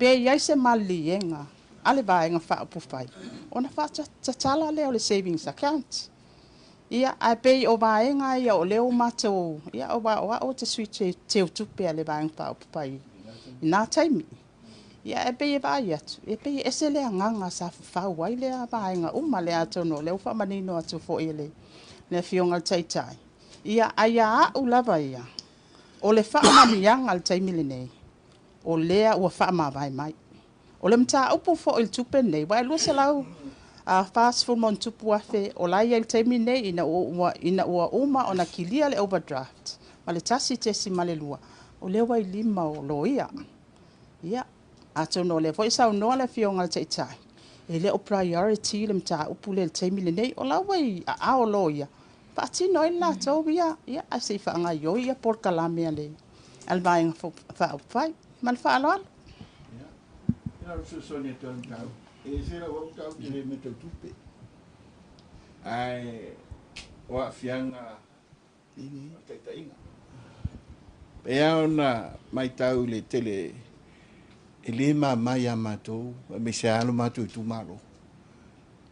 Pe i ai se maliliega a le Vaega Faaupufai ona faatatala lea o le savings account. Ia, ae pei o vaega ia o lea ua matou, ia aua o au ou te sui teutupe a le Vaega Faaupufai i na taimi. Ia, ae pei e vaai atu, e pei e ese le agaga sa fafau ai lea vaega uma lea, atonu o lea ua faamanino atu foi e le Afioga i le Taitai. Ia, ae ia au lava ia, o le faamanuiaga i le taimi lenei, o lea ua faamavae mai. O le mataupu foi i le tupe lenei, aua e 240+ afe o la e i ai i le taimi lenei ina ua uma ona kilia le overdraft ma le 1.2, o lea ua i lima o loia. Ia, atonu o lea foi e saunoa le Afioga i le Taitai, e le o priority le mataupu lea i le taimi lenei. O la ua i aao o loia, faatino ai le latou ia, ia ae se i faagaioi ia polokalame a le Vaega Faaupufai. Ma le faaaloalo. Ia, o fesoasoani atu ai mataupu. E se lau au mataupu te le mea tau tupe. Ae o aafiaga o le taitaiga. E pei ona matau i le tele e le mama ia matou, aemaise lava lo matou itumalo.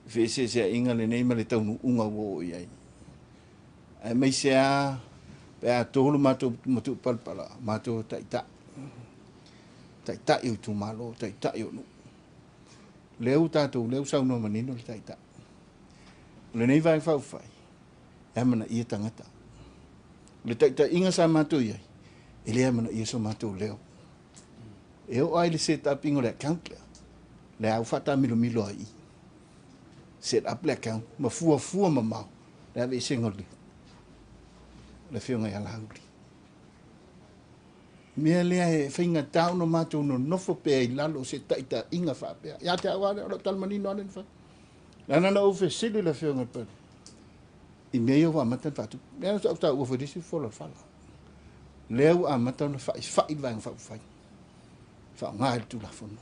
Feeseeseaiga lenei ma le taunuuga ua oo i ai. Aemaise lava pe a tolu matou matua palapala, matou taitai. Taitai o itumalo, taitai o nuu. Lea ua tatou, lea ua saunoa manino le Taitai. O lenei Vaega Faaupufai, e amanaia tagata. O le taitaiga sa matou i ai, e le amanaia so matou leo. E oo lava i le set up ina o le account lea, lea ua faataamilomilo ai i. Set up le account, ma fuafua mamao, le aveesega o le afioga ia Laauli. Mea lea e faigata ona matou nonofo pea i lalo o se taitaiga faapea. Ia te au lava lea, o lau tala manino lava lea na fai. Leaga na ou fesili le afioga i le Palemia, i mea ia ua amata ona faatupu. Lea sa ou taua foi i le isi fola o le fala. Lea ua amata ona faifai le Vaega Faaupufai, faaaoga i le Tulafono.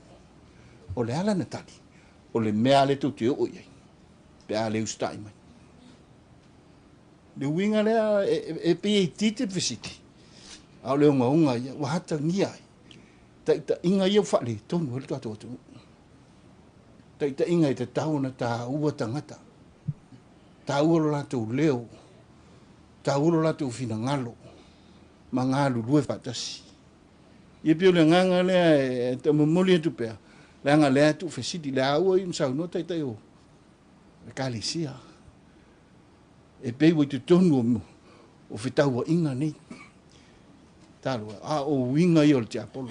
O le ala na tali, o le mea lea tou te oo i ai, pe a le usitai mai. Le uiga lea e pei e itiiti le fesili, a o le ogaoga ia, ua atagia ai taitaiga ia ua faaletonu ai le tatou atunuu. Taitaiga e tatau ona taua tagata, taua lo latou leo, taua lo latou finagalo, ma galulue faatasi. Ia pei o le agaga lea e momoli atu pea, leaga lea e tuufesili, le a ua i saunoa taitai o ekalesia. E pei ua i totonu o fetauaiga nei. Talo, a o uiga ia o le tiapolo.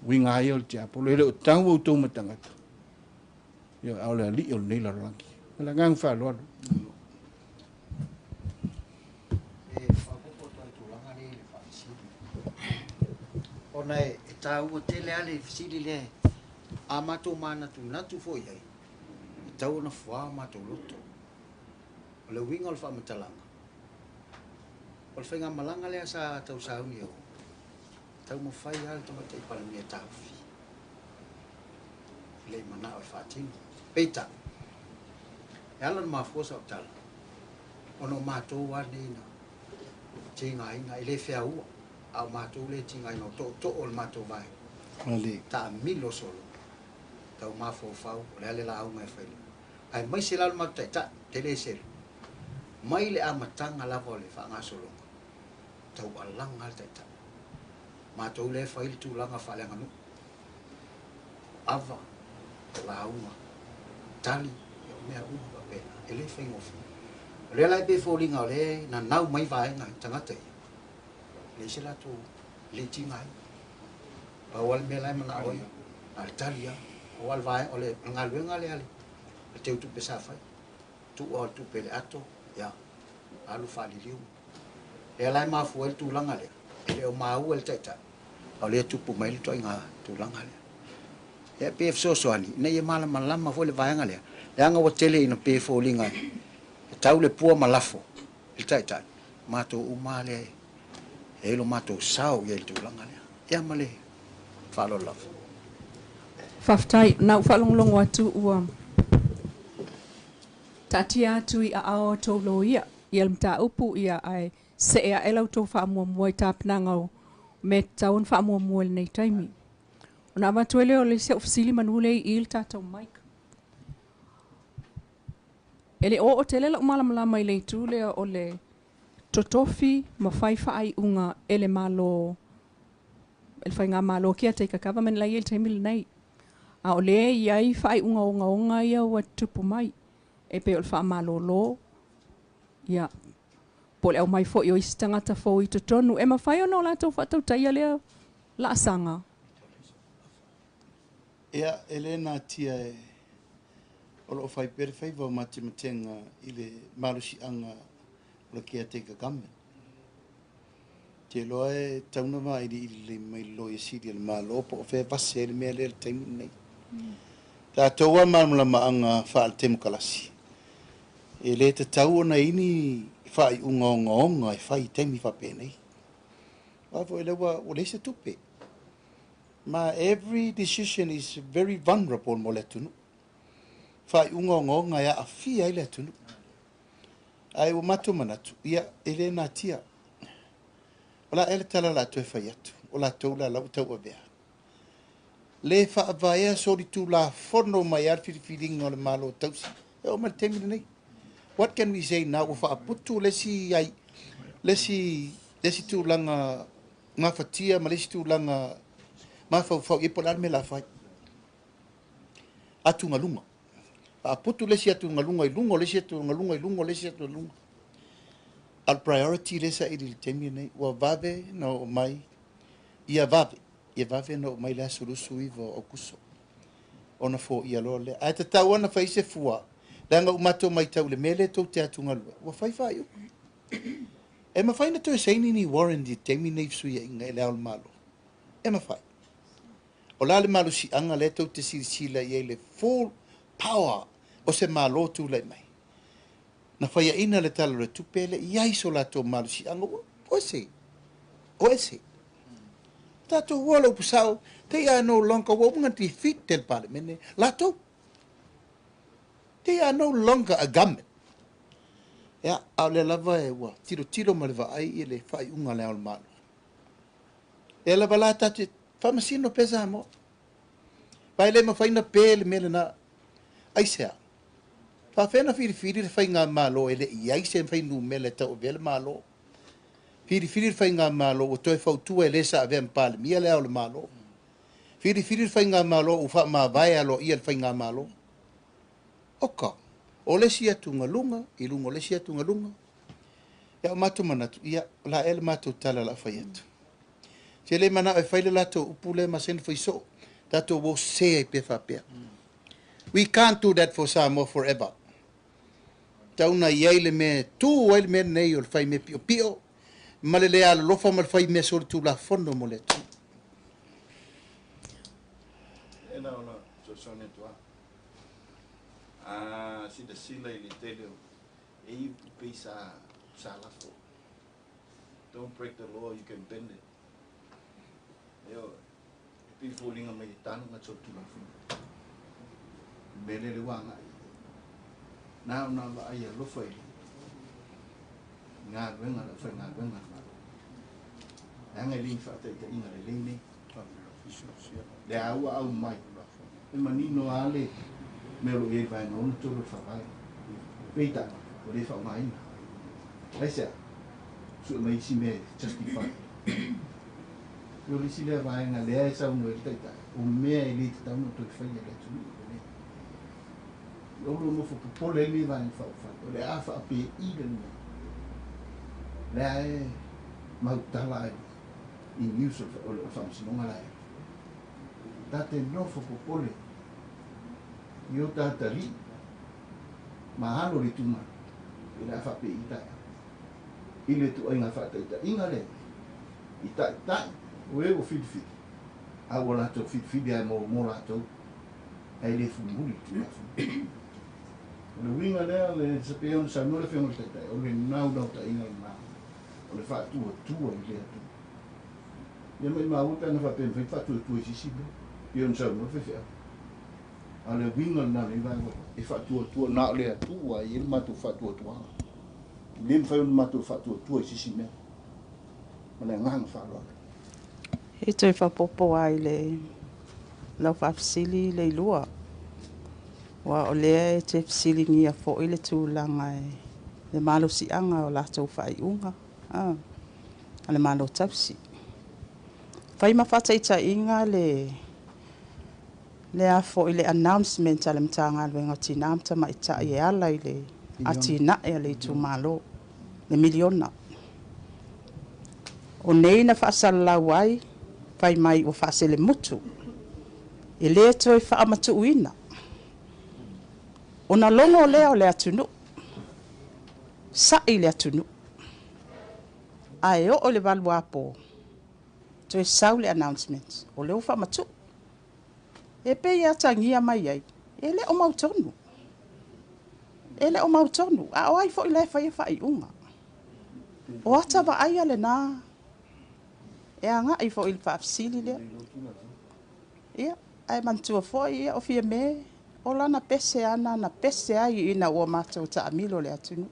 Uiga ia o le tiapolo. E le o tau outou ma tagata. Ia, a o le alii o lenei lalolagi. O le agaga faaaloalo. E faaopoopo atu ai i tulaga lea i le faafesili. Ona e taua tele lava le fesili lea a matou manatunatu foi i ai, e tatau ona fua o matou loto. O le uiga o le faamatalaga, o le faigamalaga lea sa tausauni e taumafai lava le Tamaitai Palemia e taofi. E le i manao e faatino. Peitai, e ala ona mafua sau tala, ona o matou lava nei na tigaina, e le feaua, a o matou le tigaina o tootoo o le matou vaega. Taamilo solo, tau mafaufau, o le a le lauga e fai. Aemaise la le matou taitai, te le selu. Mai le amataga lava o le faagasologa, taualaga le taitai. Matou le fai le tulaga faaleaganuu. Ava, o lauga, tali, o mea uma faapena. E le faigofie. O lea la e pei foliga o lea nanau mai vaega i tagata ia. Leai se latou le tiga ai. Pau lava le mea la e manao ai, na le tali lava. O le vaega, o le galuega lea le teutupe sa fai. Tuu o le tupe i le ato, ia, alu faaliliu. Lea la e mafua ai le tulaga lea, e le o maua e le taitai, a o lea e tupu mai le ituaiga tulaga lea. Ia pe fesoasoani, ina ia malamalama foi le vaega lea, leaga ua tele ina pe foliga e tau le pua ma lafo i le taitai, matou uma lea e ai lo matou sao i ai i le tulaga lea. Ia ma le faaaloalo lava. Faafetai, na ou faalogologo atu ua taatia atu i aao o tou loia ia le mataupu ia ae see ae la outou faamuamua i tapenaga o mea tatau ona faamuamua i lenei taimi. Ona avatu ai lea o le isi au fesili manu lea i le tatou mic. E le oo tele lau malamalama i le itu lea o le totofi ma fai faaiuga e le Malo, e le faigamalo caretaker government la i ai le taimi lenei. A o lea e i ai faaiuga ogaoga ia ua tupu mai, e pei o le faamalolo, ia, po o le aumai foi o isi tagata fou i totonu. E mafai ona o latou faatautaia lea laasaga? Ia, e le natia e o loo fai pea le faiva o matematega i le malosiaga o le caretaker government. Te iloa e tatau ona vailiili lelei mai le Loia Sili a le Malo po o fea e vase ai le mea lea i le taimi lenei. Tatou lava malamalamaaga faale-temokalasi, e le tatau ona i ai ni faaiuga ogaoga e fai i taimi faapenei. Aua foi o lea ua leai se tupe. Ma every decision is very vulnerable mo le atunuu. Faaiuga ogaoga e aafia ai le atunuu. Ae ua matou manatu, ia, e le natia. O le a ea le tala o le a toe fai atu? O latou la la ua tauavea. Le faavaea solitulafono mai lava le filifiliga o le Malo tausi e oo mai le taimi lenei. What can we say now? Ua faaputu le isi ai, le isi, le isi tulaga gafatia ma le isi tulaga mafaufau i ai po o le a le mea o le a fai. Atugaluga. Faaputu le isi atugaluga i luga o le isi atugaluga i luga o le isi atugaluga. A o le priority lea e saili i le taimi lenei, ua vave ona oo mai, ia vave, ia vave ona oo mai le aso 29 o Aokuso ona foia loa lea. Ae tatau lava ona fai se fua, leaga ua matou matau i le mea lea tou te atugalu ai, ua fai faaiuga. E mafai ona toe saini ni warrant i le taimi lenei i fesuiaiga i Le Ao o le Malo? E mafai. O le a le malosiaga lea tou te silasila i ai i le full power o se Malo tulai mai? Na faiaina le Tala o le Tupe e le i ai so latou malosiaga, ua ese, ua ese. Tatou ua le upu sao, they are no longer, ua uma ona defeat e le Palemene latou. They are no longer a government. Ia, a o lea lava e ua tilotilo ma le vaai i le faaiuga a Le Ao o le Malo. Lea lava la tatou te faamasino pea Samoa. Aua e le mafai ona pe le mea lena. Aisea? Faafefea ona filifili le faigamalo e le i ai se fuainumera e tauavea le Malo? Filifili le faigamalo ua toe fautua e le sa avea ma Palemia Le Ao o le Malo. Filifili le faigamalo ua faamavae aloaia le faigamalo. Oka, o le isi atugaluga i luga o le isi atugaluga. Ia, o matou manatu, ia, o le a ea le matou tala o le a fai atu? Se le manao e fai le latou upu lea ma sene fai soo, tatou o sese ai pea faapea. We can't do that for Samoa forever. Tau na i ai le mea e tu ai le mea lenei o le fai mea piopio ma le le alolofa ma le fai mea solitulafono mo le atunuu. E na ona fesoasoani atu lava. A silasila i le tele o e i upu pei sa, sa lafo. Don't break the law, you can bend it. Ioe. E pei e foliga mai e tanuga solitulafono. Le mea lea le ua agai i ai. Na ona vaai alofa i le galuega a le aufaigaluega a le Malo. Leaga e le ni faataitaiga lelei nei. Le a ua aumai, e manino lava le mea o lo o i ai i le Vaega 63 o le Faavae. Peitai, ua le faaaogaina. Aisea? Sue mai isi mea e justify. O le isi lea vaega lea e saunoa ai le Taitai, o mea e le tatau ona toe faia e le atunuu lenei. O lo o nofo popole ai lenei Vaega Faaupufai, o le a faapei le mea lea e mautala ai i news o le Faamasinoga la e ta te nofo popole i o tata alii ma alo o le itumalo i le a faapei taeao i le ituaiga faataitaiga lea i taitai o e ua filifili a ua latou filifili lava mo latou ae le mulimuli i le Tulafono. O le uiga lea, e pei ona saunoa le Afioga i le Taitai, o le naunautaiga lena o le faatuatua i le Atua. Ia maimau e pe ana faapea e mafai ona faatuatua i se isi mea, pei ona saunoa le faifeau. A o le uiga lena o lenei vaega, e faatuatua na o le Atua e i ai le matou faatuatuaga. E le mafai ona matou faatuatua i se isi mea. Ma le agaga faaaloalo. E toe faaopoopo lava i le Lau faafesili Leilua, aua o lea e te fesiligia foi le tulaga i le malosiaga o latou faaiuga a le Malo Tausi. Fai ma faataitaiga le a foi le announcement a le Matagaluega o Tina ma Tamaitai e ala i le atinae a le itumalo, le miliona. O nei na faasalalau ai, fai mai ua faaselemutu, e le toe faamatuuina. Ona logo lea o le atunuu, sa'i le atunuu. Ae oo i le 8 apo, toe sau le announcement, o lea ua faamatuu. E pei e atagia mai ai, e le o mautonu. E le o mautonu, a o ai foi la e faia faaiuga. O ata vaaia lena e agai foi i le faafesili lea. Ia, ae manatua foi ia, o Fiame, o lana pese ana na pese ai ina ua matou taamilo le atunuu.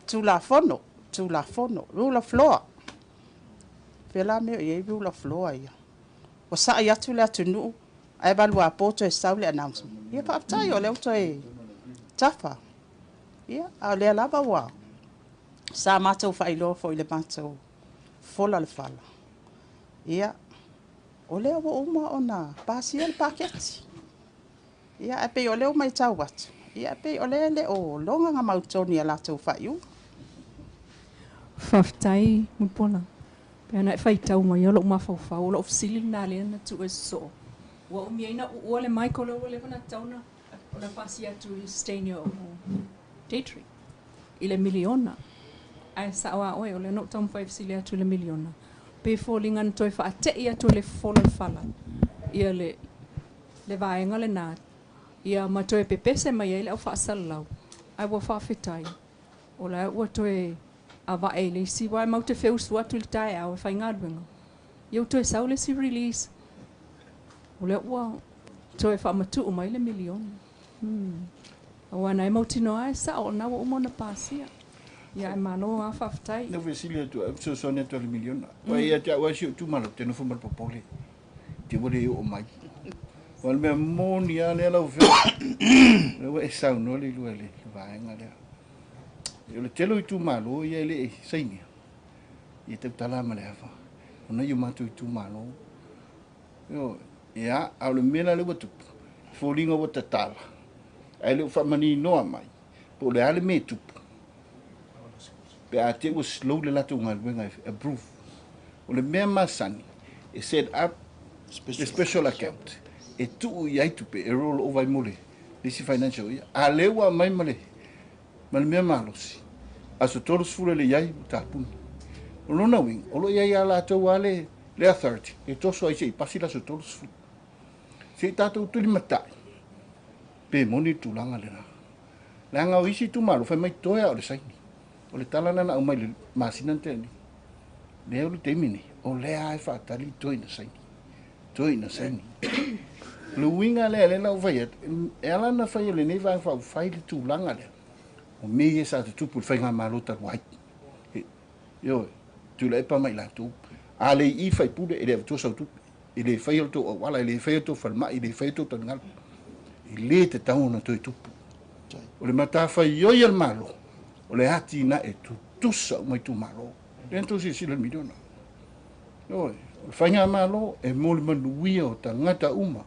Tulafono, Tulafono, rule of law. Fea la mea o i ai rule of law ia? Ua sa'i atu le atunuu, ae 8 apo toe sau le announcement. Ia faafetai o lea ua toe tafa. Ia, a o lea lava ua sa matou faailoa foi i le matou fola le fala. Ia, o lea ua uma ona pasia le paketi. Ia, ae pei o lea ua matau atu, ia pei o lea e le o loga mautonu i a latou faaiuga. Faafetai Mulipola. Pe ana e faitau mai o lou mafaufau, o lou fesili lena lea na tuu e sosoo. Ua umia ai na uua le mic o lea ua leva ona tatau ona pasia atu i sustain o Deidre i le miliona. Ae sao a oe, o lea na ou taumafai e fesili atu i le miliona. Pe foliga na toe faatei atu e le fofola le fala ia le vaega lena ia ma toe pepese mai ai le au faasalalau. Ae ua faafetai. O la ua toe avae i le isi wa mau te feusu atu i le taeao e faigaluega. Ia ua toe sau le isi release. O lea ua toe faamatuu mai le miliona. Aua na e mautinoa e sao na ua uma ona pasia. Ia e malo a faafetai. Na fesili atu, fesoasoani atu le miliona. Wa ia te au si o tu malo te nofo ma le popole. Te ua le oo mai. Wa le mea moni a lea lau afioga. Le ua e saunoa le lua le vaega lea. O le tele o itumalo ia e le sainia. Ia tautala ma le afa. Ona i o matou itumalo. Io, ia, a o le mea la lea ua tupu. Foliga ua tatala. Ae le o faamaninoa mai. Po o le a le mea e tupu. Pe a te ua slow le latou galuega e approve. O le mea masani, e set up le special account. E tuu i ai tupe, e roll over ai mo le isi financial year. A lea ua aumai ma le mea malosi. Aso 30 e le i ai, ua tapuni. O lona uiga, o lo o i ai a latou a le authority, e toso ai se i pasi le aso 30. Se i tatou tulimatai, pe moni le tulaga lena. Leaga o isi itumalo, fai mai toe a o le saini. O le tala lena na aumai le masina na tea nei. Lea o le taimi nei, o lea e faatali toe ina saini. Toe ina saini. Le uiga lea lea na ou fai atu, e ala na fai o lenei vaega faaupufai le tulaga lea. O mea ia sa tutupu i le faigamalo talu ai. Ioe, Tuilaepa ma i latou. A le i faipule, e le avatua sau tupe. E le faia o le tou auala, e le faia o tou falemai, e le faia o tou taligalu. E le tatau ona toe tupu. O le matafaioi a le Malo, o le atinae tutusa uma itumalo. Lea na tou silasila i le miliona. Ioe, o le faigamalo e mo le manuia o tagata uma.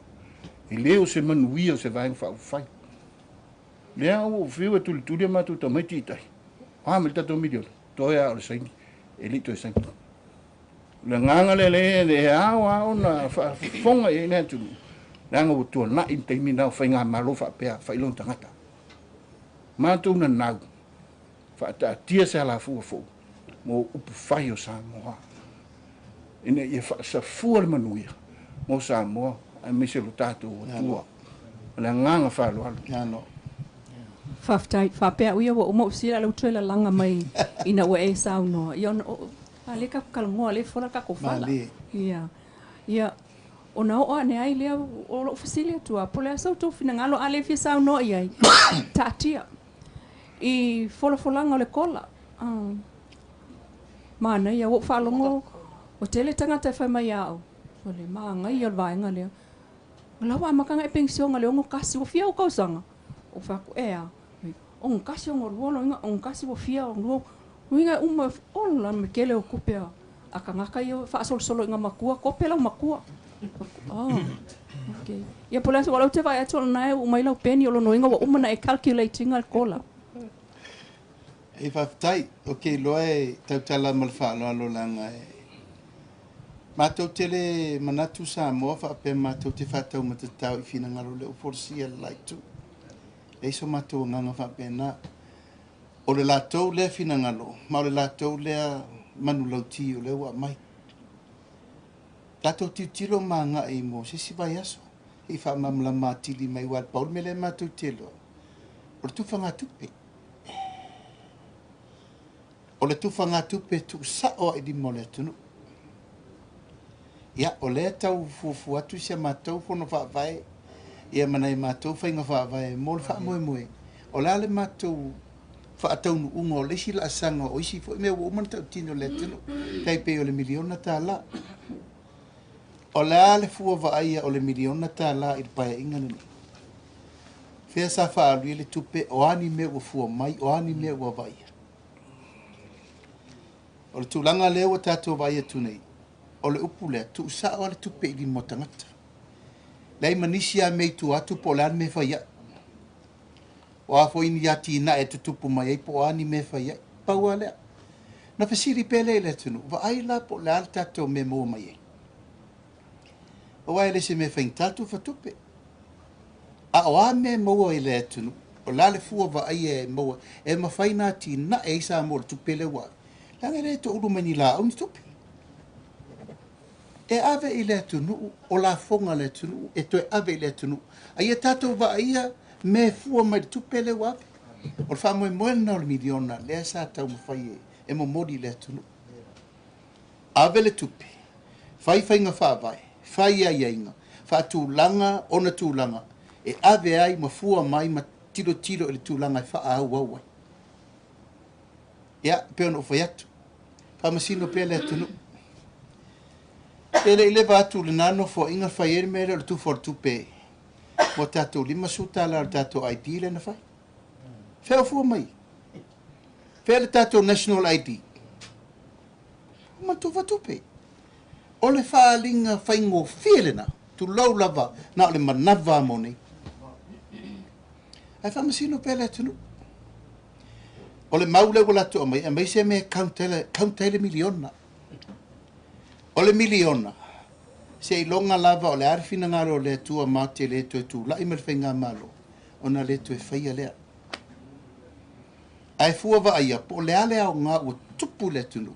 E le o se manuia o se vaega faaupufai. Lea ua ou fiu e tulituli a matou tamaiti i tai. A ma le tatou miliona, toe a o le saini, e le i toe saini. O le agaga lea lea e ao a ona faafofoga i ai le atunuu. Leaga ua tuanai le taimi na o faigamalo faapea faailoga tagata. Matou nanau, faataatia se alafua fou mo upu fai o Samoa. Ina ia faasafua le manuia mo Samoa aemaise lo tatou atua. O le agaga faaaloalo. Malo. Faafetai. Faapea uia ua uma ou sila lau toe lalaga mai ina ua e saunoa. Ia ona o a le ka kalagoa le fola ka ko fala. Malie. Ia. Ia ona oo ane ai lea o lou fesili atu a po o le a sa outou finagalo a le fia saunoa i ai taatia i folafolaga o le kola. Ah. Manaia ua ou faalogo o tele tagata e fai mai au. O le magaia o le vaega lea. O la ua amata ona e penisione i le 61, ua fia ou tausaga? Ou fai atu, E a? 61, 62, lona uiga 61 ua fia, 62, uiga e uma, ola me tele o tupe a tagata ia e faasolosolo ina matua, tope lau matua. Oh, okay. Ia po o le a se, aua o lea ou te vaai atu o lena e uu mai lau peni, o lona uiga ua uma ona e calculate ina le kola. Ei faafetai, ou te iloa e tautala ma le faaaloalo leaga e matou te le manatu Samoa faapea matou te faataumatatao i finagalo o lea ua folasia e le la itu. Leai so matou agaga faapena. O le latou lea finagalo ma o le latou lea manulauti o lea ua aumai. Tatou tilotilo ma agai mo se isi vaiaso se i faamalamalama atili mai aua e pau le mea lea matou te iloa, o le tufagatupe. O le tufagatupe e tuusao lava i lima o le atunuu. Ia, o lea e tau fuafua atu si a matou fono faavae ia ma nai a matou faiga faavae mo le faamoemoe, o le a le matou faataunuuga o le isi laasaga o isi foi mea ua uma ona tautino i le atunuu, tai pei o le miliona tala. O le a le fua vaaia o le miliona tala i le Paeaiga lenei? Fea sa faaalu i ai le tupe, o a ni mea ua fua mai, o a ni mea ua vaaia? O le tulaga lea ua tatou vaai atu nei, o le upu lea, tuusao lava le tupe i lima o tagata. Leai ma nisi lava mea i tua atu po o le a le mea e fai ai. O a foi ni atinae e tutupu mai ai po o a ni mea e fai ai. Pau lava lea. Na fesili pea lea i le atunuu, vaai la po o le a le tatou mea e maua mai ai. Aua e le se mea faigata le tufa tupe. A o a mea e maua i le atunuu, o le a le fua vaaia e maua, e mafai ona atinae ai Samoa i le tupe lea ua ave. Leaga e le toulu mai ni laau ni tupe. E ave i le atunuu, o lafoga a le atunuu e toe ave i le atunuu. A ia tatou vaaia mea e fua mai i le tupe lea ua ave. O le faamoemoe lena o le miliona lea sa taumafai e momoli i le atunuu. Ave le tupe, fai faiga faavae, fai aiaiga, faatulaga ona tulaga e ave ai ma fua mai ma tilotilo i le tulaga e faaauau ai. Ia, e pei ona ou fai atu, faamasino pea le atunuu. E le i leva atu lena nofoaiga fai ai le mea lea o le tufa o le tupe mo tatou $50 o le tatou ID lea na fai. Fea o fua mai? Fea le tatou National ID? Ma tufa tupe. O le faaaliga faigofie lena, tulou lava, na o le manava mo nei. Ae faamasino pea le atunuu. O le mau lea ua latou aumai, aumai se mea e count ai le miliona. O le miliona, seiloga lava o le a le finagalo o le Atua matou te le toe tulai ma le faigamalo, ona le toe faia lea. Ae fua vaaia po o le a le aoga ua tupu i le atunuu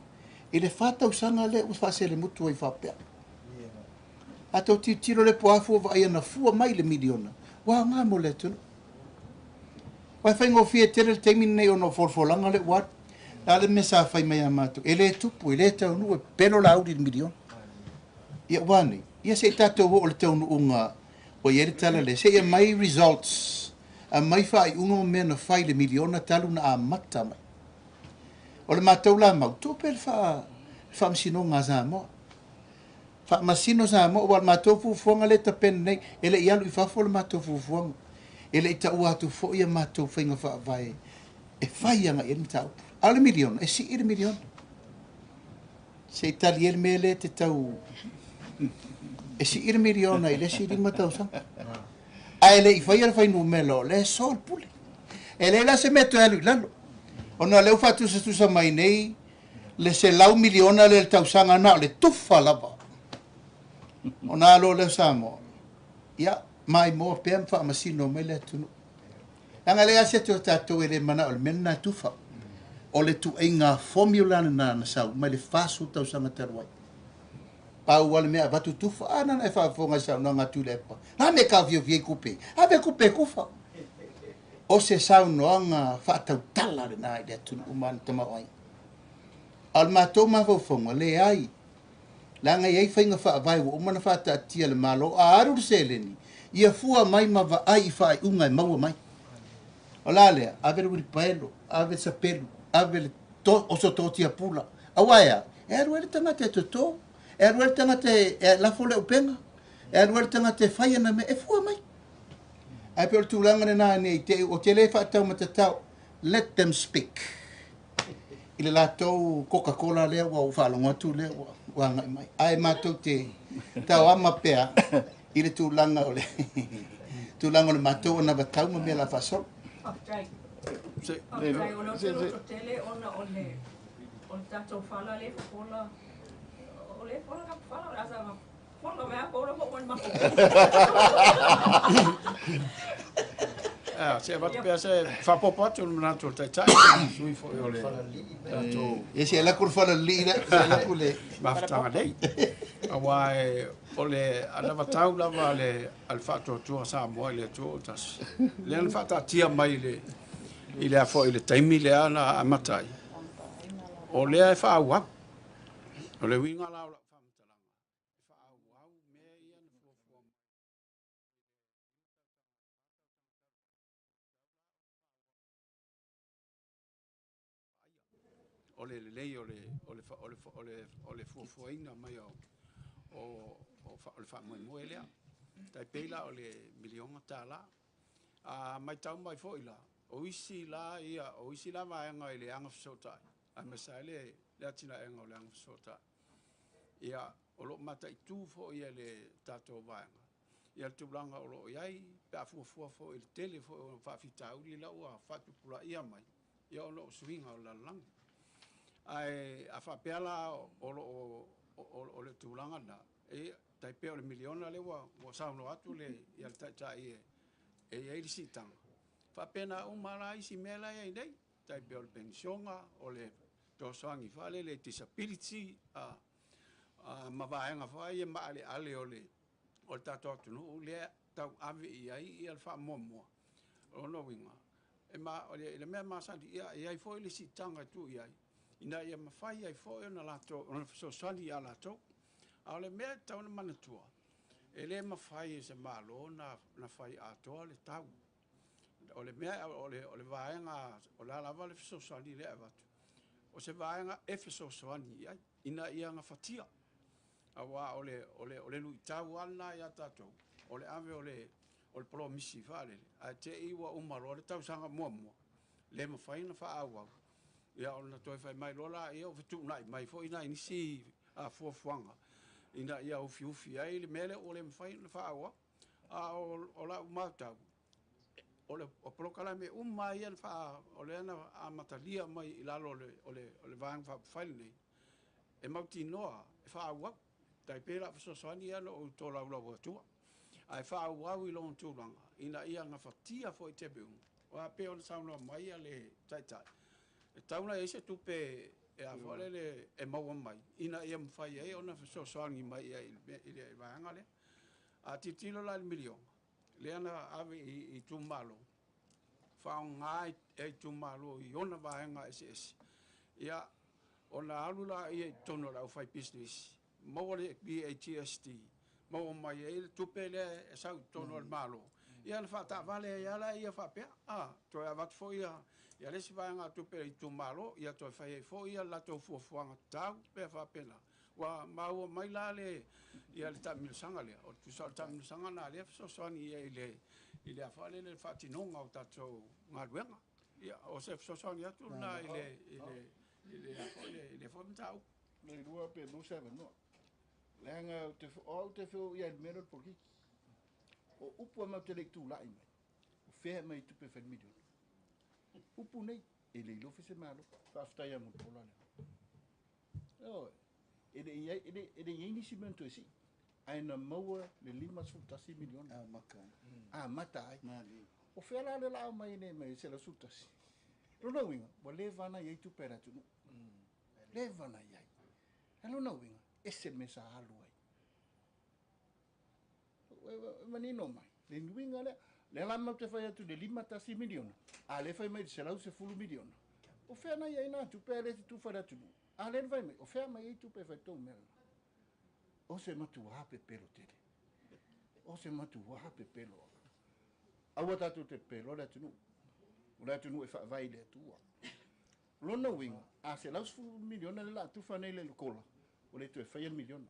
i le 4 tausaga lea ua faaselemutu ai faapea. A tou tilotilo lea po o a fua vaaia na fua mai i le miliona, ua aoga mo le atunuu. Aua e faigofie tele le taimi lenei ona o folafolaga lea ua alu. O le a le mea sa fai mai ia matou, e le tupu, e le taunuu, e pelo Laauli i le miliona. Ia ua a nei? Ia se i tatou oo i le taunuuga ua i ai le tala lea, se i aumai results, aumai faaiuga ma mea na fai i le miliona talu na amata mai. O le matou la mau, tuu pea le faamasinoga a Samoa. Faamasino Samoa, aua o le matou fuafuaga lea e tapena nei, e le i alu i fafo le matou fuafuaga. E le i taua atu foi a matou faiga faavae e fai agai i ai le mataupu. A o le miliona, e sii le miliona. Se i tali ai le mea lea e te tau... E sii le miliona i le isi 5 tausaga. Ae le i faia le fuainumera o lea e so le pule. E leai la se mea toe alu i lalo. Ona o lea ua faatusatusa mai nei le 100 miliona lea i le tausaga na o le tufa lava. Ona alo lea o Samoa, ia, maimoa pea ma faamasino mai le atunuu. Leaga e leai lava se atu o tatou e le manao i le mea lena e tufa. O le ituaiga formula lena na sau mai le 40 tausaga talu ai. Pau lava le mea avatu tufa, a na e faafofoga i saunoaga a Tuilaepa. Na mea e taofiofi ai kupe, ave kupe e tufa. O se saunoaga faatautala lena i le atunuu ma le tamaoaiga. A o le matou mafaufauga, leai. Leaga e i ai faiga faavae ua uma ona faataatia e le Malo, a alu le seleni, ia fua mai ma vaai i faaiuga e maua mai. O le a lea? Ave le uilipaelo, ave le sapelu, ave le oso totia pula. Aua e a? E alu ai le tagata e toto. E alu ai le tagata e lafo le upega, e alu ai le tagata e fai ana mea, e fua mai. Ae pei o le tulaga lena ne i te i, ou te le faataumatatao, let them speak i le latou Coca Cola lea ua ou faalogo atu lea ua agai mai. Ae matou te tauama pea i le tulaga o le tulaga o le matou anavatau ma mea la faasolo. Faafetai. Faafetai o lea ou te loto tele ona o le o le tatou fala lea e fofola o lea e fola kapa fala o le a saga fola mai a fola mo mai matou. Se avatu pea se faapopo atu le manatu o le Taitai, sui foi o le tatou E se ala ku le falalii le, se ala ku le mafutaga nei. Aua e, o le anavatau lava a le, a le faatuatua Samoa i le Atua o tasi. Lea na faataatia mai i le, i le a foi i le taimi lea na amata ai. O lea e faaauau. O le uiga la o lau faamatalaga, e faaauau mea ia na fuafua mai. O le lelei o le, o le, o le, o le, o le fuafuaina mai o, o, o, o le faamoemoe lea. Tai pei la o le miliona tala. A matau mai foi la, o isi la ia, o isi la vaega i le agafesootai, aemaise ai le, le atinaega o le agafesootai. Ia, o lo o mataitu foi e le tatou vaega, ia le tulaga o lo o i ai, pe a fuafua foi i le tele foi o faafitauli la ua faatupulaia mai, ia ona o suiga o le lalolagi. Ae a faapea la o lo o, o, o le tulaga lena, e tai pei o le miliona lea ua, ua saunoa atu le, ia le Taitai e, e i ai le siitaga. Faapena uma la isi mea la e i ai nei, tai pei o le penisiona, o le fesoasoani faalele disability, a, a, ma vaega foi ia maaleale o le, o le tatou atunuu lea tauave i ai ia le faamuamua. O lona uiga, e ma, o le, le mea masani, ia, e i ai foi le siitaga e tuu i ai, ina ia mafai ai foi ona latou, ona fesoasoani ia latou. A o le mea e tatau ona manatua, e le mafai e se Malo na, na fai atoa le tau. O le mea, o le, o le vaega, o le a lava le fesoasoani lea e avatu, o se vaega e fesoasoani i ai, ina ia gafatia. Aua o le, o le, o le luitau lava lena ia tatou, o le ave o le, o le polomisi faalele, ae te i ua uma loa le tausaga muamua, le mafai ona faaauau. Ia ona toe fai mai loa laia ua fetuunai mai foi nai nisi fuafuaga ina ia ufiufi ai le mea lea ua le mafai ona faaauau. A o, o lau matau, o le o polokalame uma ia na faa, o lea na amatalia mai i lalo o le, o le, o le Vaega Faaupufai lenei, e mautinoa e faaauau. Tai pei la fesoasoani ia na ou tolaulau atua. Ae faaauau i lona tulaga, ina ia gafatia foi taimi uma. Aua pei ona saunoa mai le Taitai, e tatau ona i ai se tupe e a foi lele e maua mai, ina ia mafai ai ona fesoasoani mai i ai i le vaega lea. A tilotilo la i le miliona, lea na ave i itumalo, faaaoga e itumalo i ona vaega eseese. Ia, ona alu laia i totonu o le aufaipisinisi, maua le VAGST, maua mai ai le tupe lea e sau i totonu o le Malo. Ia na faataavale ai lava ia faapea, a, toe avatu foi ia, ia le isi vaega tupe i itumalo, ia toe fai ai foi ia latou fuafuaga tatau, pea faapena. Ua maua mai la le, ia le taamilosaga lea, o le tusa o le taamilosaga na lea fesoasoani ia i le, i le afa lea le faatinoga o tatou galuega. Ia, o se fesoasoani atu lena i le, i le, i le, i le foi mataupu. Le lua pe mo se avanoa. Leaga ou te, o au te feo ia i le mea lea o le polokiki. O upu a matou te le i tulai mai, o fea mai tupe fai le miliona. Upu nei, e le iloa se Malo. Faafetai ia Mulipola lea. Ioe, e le i ai, e le, e le i ai nisi mea na toe sii. Ae na maua le 51 miliona. Amata ai. Amata ai. O fea la le laa mai nei mai 111. Lona uiga, ua leva ona i ai tupe a le atunuu. Leva ona i ai. A lona uiga, ese le mea sa alu ai. E manino mai, le uiga lea. Lea la matou te fai atu i le 51 miliona, a lea fai mai i le 110 miliona. O fea na i ai nā tupe a le te tufa i le atunuu? A lea na fai mai, o fea mai ai tupe e fai tou mea lena? O se matuā pepelo tele. O se matuā pepelo. Aua tatou te pepelo le atunuu. O le atunuu e faavae i le Atua. Lona uiga, a 110 miliona le la tufa nei le kola, ua le toe faia le miliona.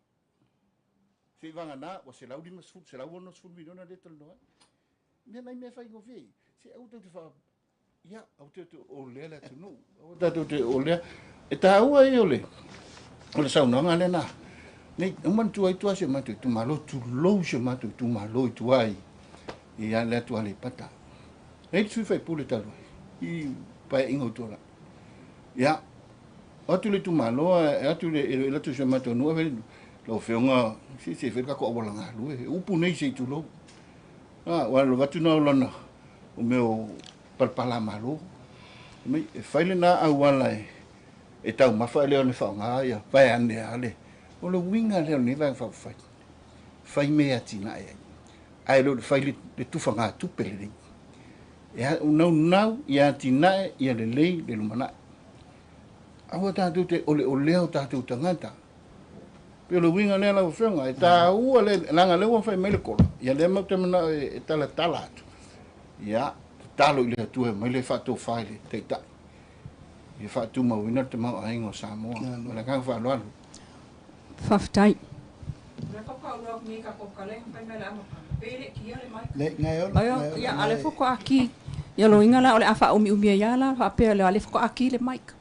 Seiavagana ua $150, $160 miliona lea e talanoa ai. Mea nai mea faigofie ia, se aua tatou te faa, ia, aua tatou te olea le atunuu, aua tatou te olea. E taua ia o le, o le saunoaga lea na, nei, ou manatua ai tua si o matou itumalo, tulou si o matou itumalo i tua i, i le atu Aleipata. E i ai le sui faipule talu ai, i Paeaiga o Tuanai. Ia, o atu le itumalo, e atu le, e atu si o matou nuu, e lau afioga, se se fai le tatou auala galue, e upu nei se i tulou. A, ua alu atu na o lana, o mea o palapalamalo. Mai, e fai lena auala e, e taumafa e le ona faaaoga ia vaeane a le. O le uiga lea o lenei Vaega Faaupufai, fai mea e atinae ai, ae le o le fai le, le tufagatupe lenei. E naunau ia atinae ia lelei le lumanai. Aua tatou te oleolea o tatou tagata. Pei o le uiga lea lau Afioga, e taua le, leaga lea ua fai mai le kola, ia lea matou te manao e talatala atu. Ia, tatalo i le Atua e aumai le faatofa i le Taitai, ia faatumauina le tamaoaiga o Samoa. Ma le agaga faaaloalo. Faafetai. Ia loiga la o le a faaumiumi ai la faapea le ale faatoa ki le mic.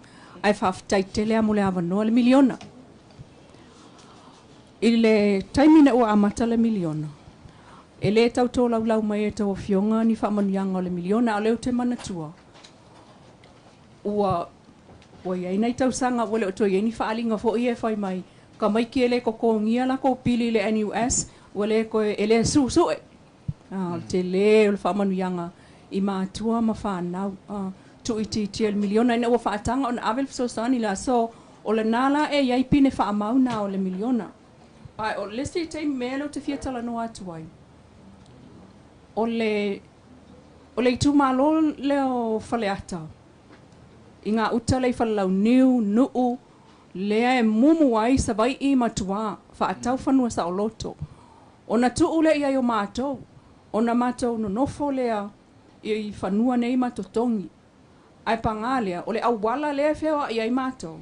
Ae faafetai tele lava mo le avanoa. Le miliona. I le taimi na ua amata le miliona, e lē tau tolaulau mai e tou afioga ni faamanuiaga o le miliona, a o lea ou te manatua ua iai nai tausaga ua le o toe iai ni faaliga fo'i e fai mai tamaiti e lē totogia latou pili i le NUS, ua lē toe e lē su'su'e. O le telē o le faamanuiaga i matua ma fanau tu'uitiitia i le miliona ina ua faataga ona ave le fesoasoani le aso o lenā la e iai pine faamau na o le miliona. Ae o le isi taimi mea lea ou te fia talanoa atu ai, o le itumalo lea o Faleata i gā uta le i Falelauniu Nu'u lea e mumu ai Savai'i ma tuā fa'atau fanua sa'oloto ona tu'u lea i ai o matou ona matou nonofo lea i fanua nei ma totogi. Ae pagā lea o le auala lea e feoa'i ai matou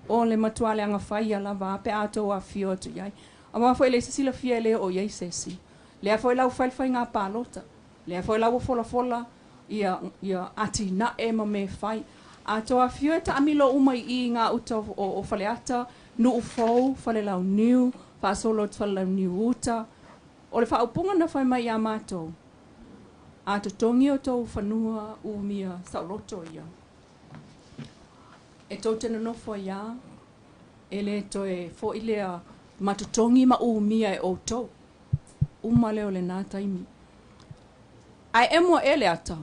o le matuā leaga faia lava pe a tou afifio atu i ai auā foi le silafia e lē oo i ai sesi lea foi lau fai le faigā palota lea foi lau ua folafola ia atina'e ma me fai a tou afifio e ta'amilo uma i i gā uta o Faleata, Nu'u Fou, Falelauniu, faasolo atu Falelauniu uta. O le faaupuga na fai mai iā matou, a totogi o tou fanua umia saoloto ia e tou te nonofo ai a e lē toe fo'i lea matotogi ma umia e outou uma lea o lenā taimi. Ae emo e le ata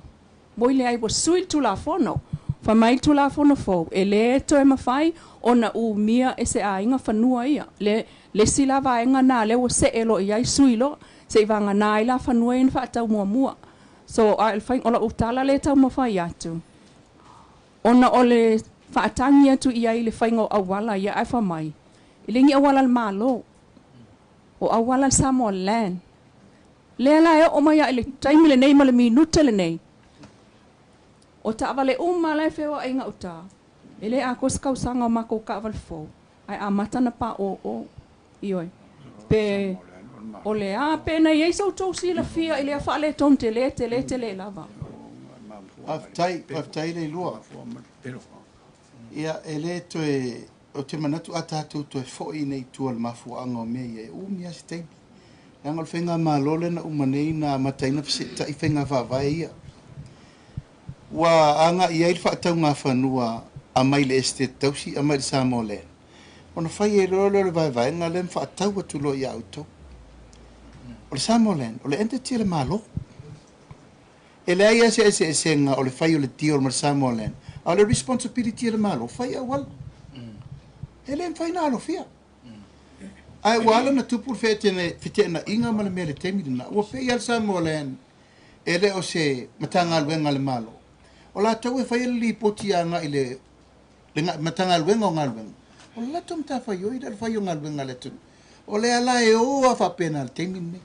mo i le ai ua sui le tulafono, fai mai le tulafono fou e lē toe mafai ona umia e se aiga fanua ia le isi la vaega na lea ua se'e loa i ai sui loa se'i vagana ai la fanua ia na fa'atau muamua. So a o le o la'u tala lea taumafai atu ona o le fa'atagi atu i ai le faiga o auala ia, ae famai e le gi auala le Mālō o auala le Samoa Land lea la e oo mai a i le taimi lenei ma le minuta lenei o taavale uma la e feoaʻi gautā e lē atoa se tausaga o matou taavale fou ae amata na paʻōʻō ioe pe o le a pe na iai sa outou silafia i lea faaletonu telē telē telē lava. Faafetai, faafetai le ilua. Ia, e lē toe o te manatu a tatou toe fo'i nei tua le mafuaaga o mea ia e umi a se taimi. Leaga o le faiga malo lea na uma nei na amataina fese'eta'i faiga faavae ia. Ua aga'i ai le faataugafanua a mai le Estate Tausi a mai le Samoa Land. Ona fai e loa lea o le vaevaega lea ma fa'atau atu loa ia outou. O le Samoa Land, o le entity a le Malo. E leai a se eseesega o le fai o le deal ma le Samoa Land. A o le responsibility a le Malo, fai auala. E lē mafai na alofia. Ae ua ala na tupu le feteenaiga ma le mea le taimi lena. Ua pei a le Samoa Land e le o se Matagaluega a le Malo. O latou e faia le lipoti aga'i le le Matagaluega o Galuega. O le latou matafaioi le fai o galuega a le atunuu. O le ala e o a faapena le taimi lenei.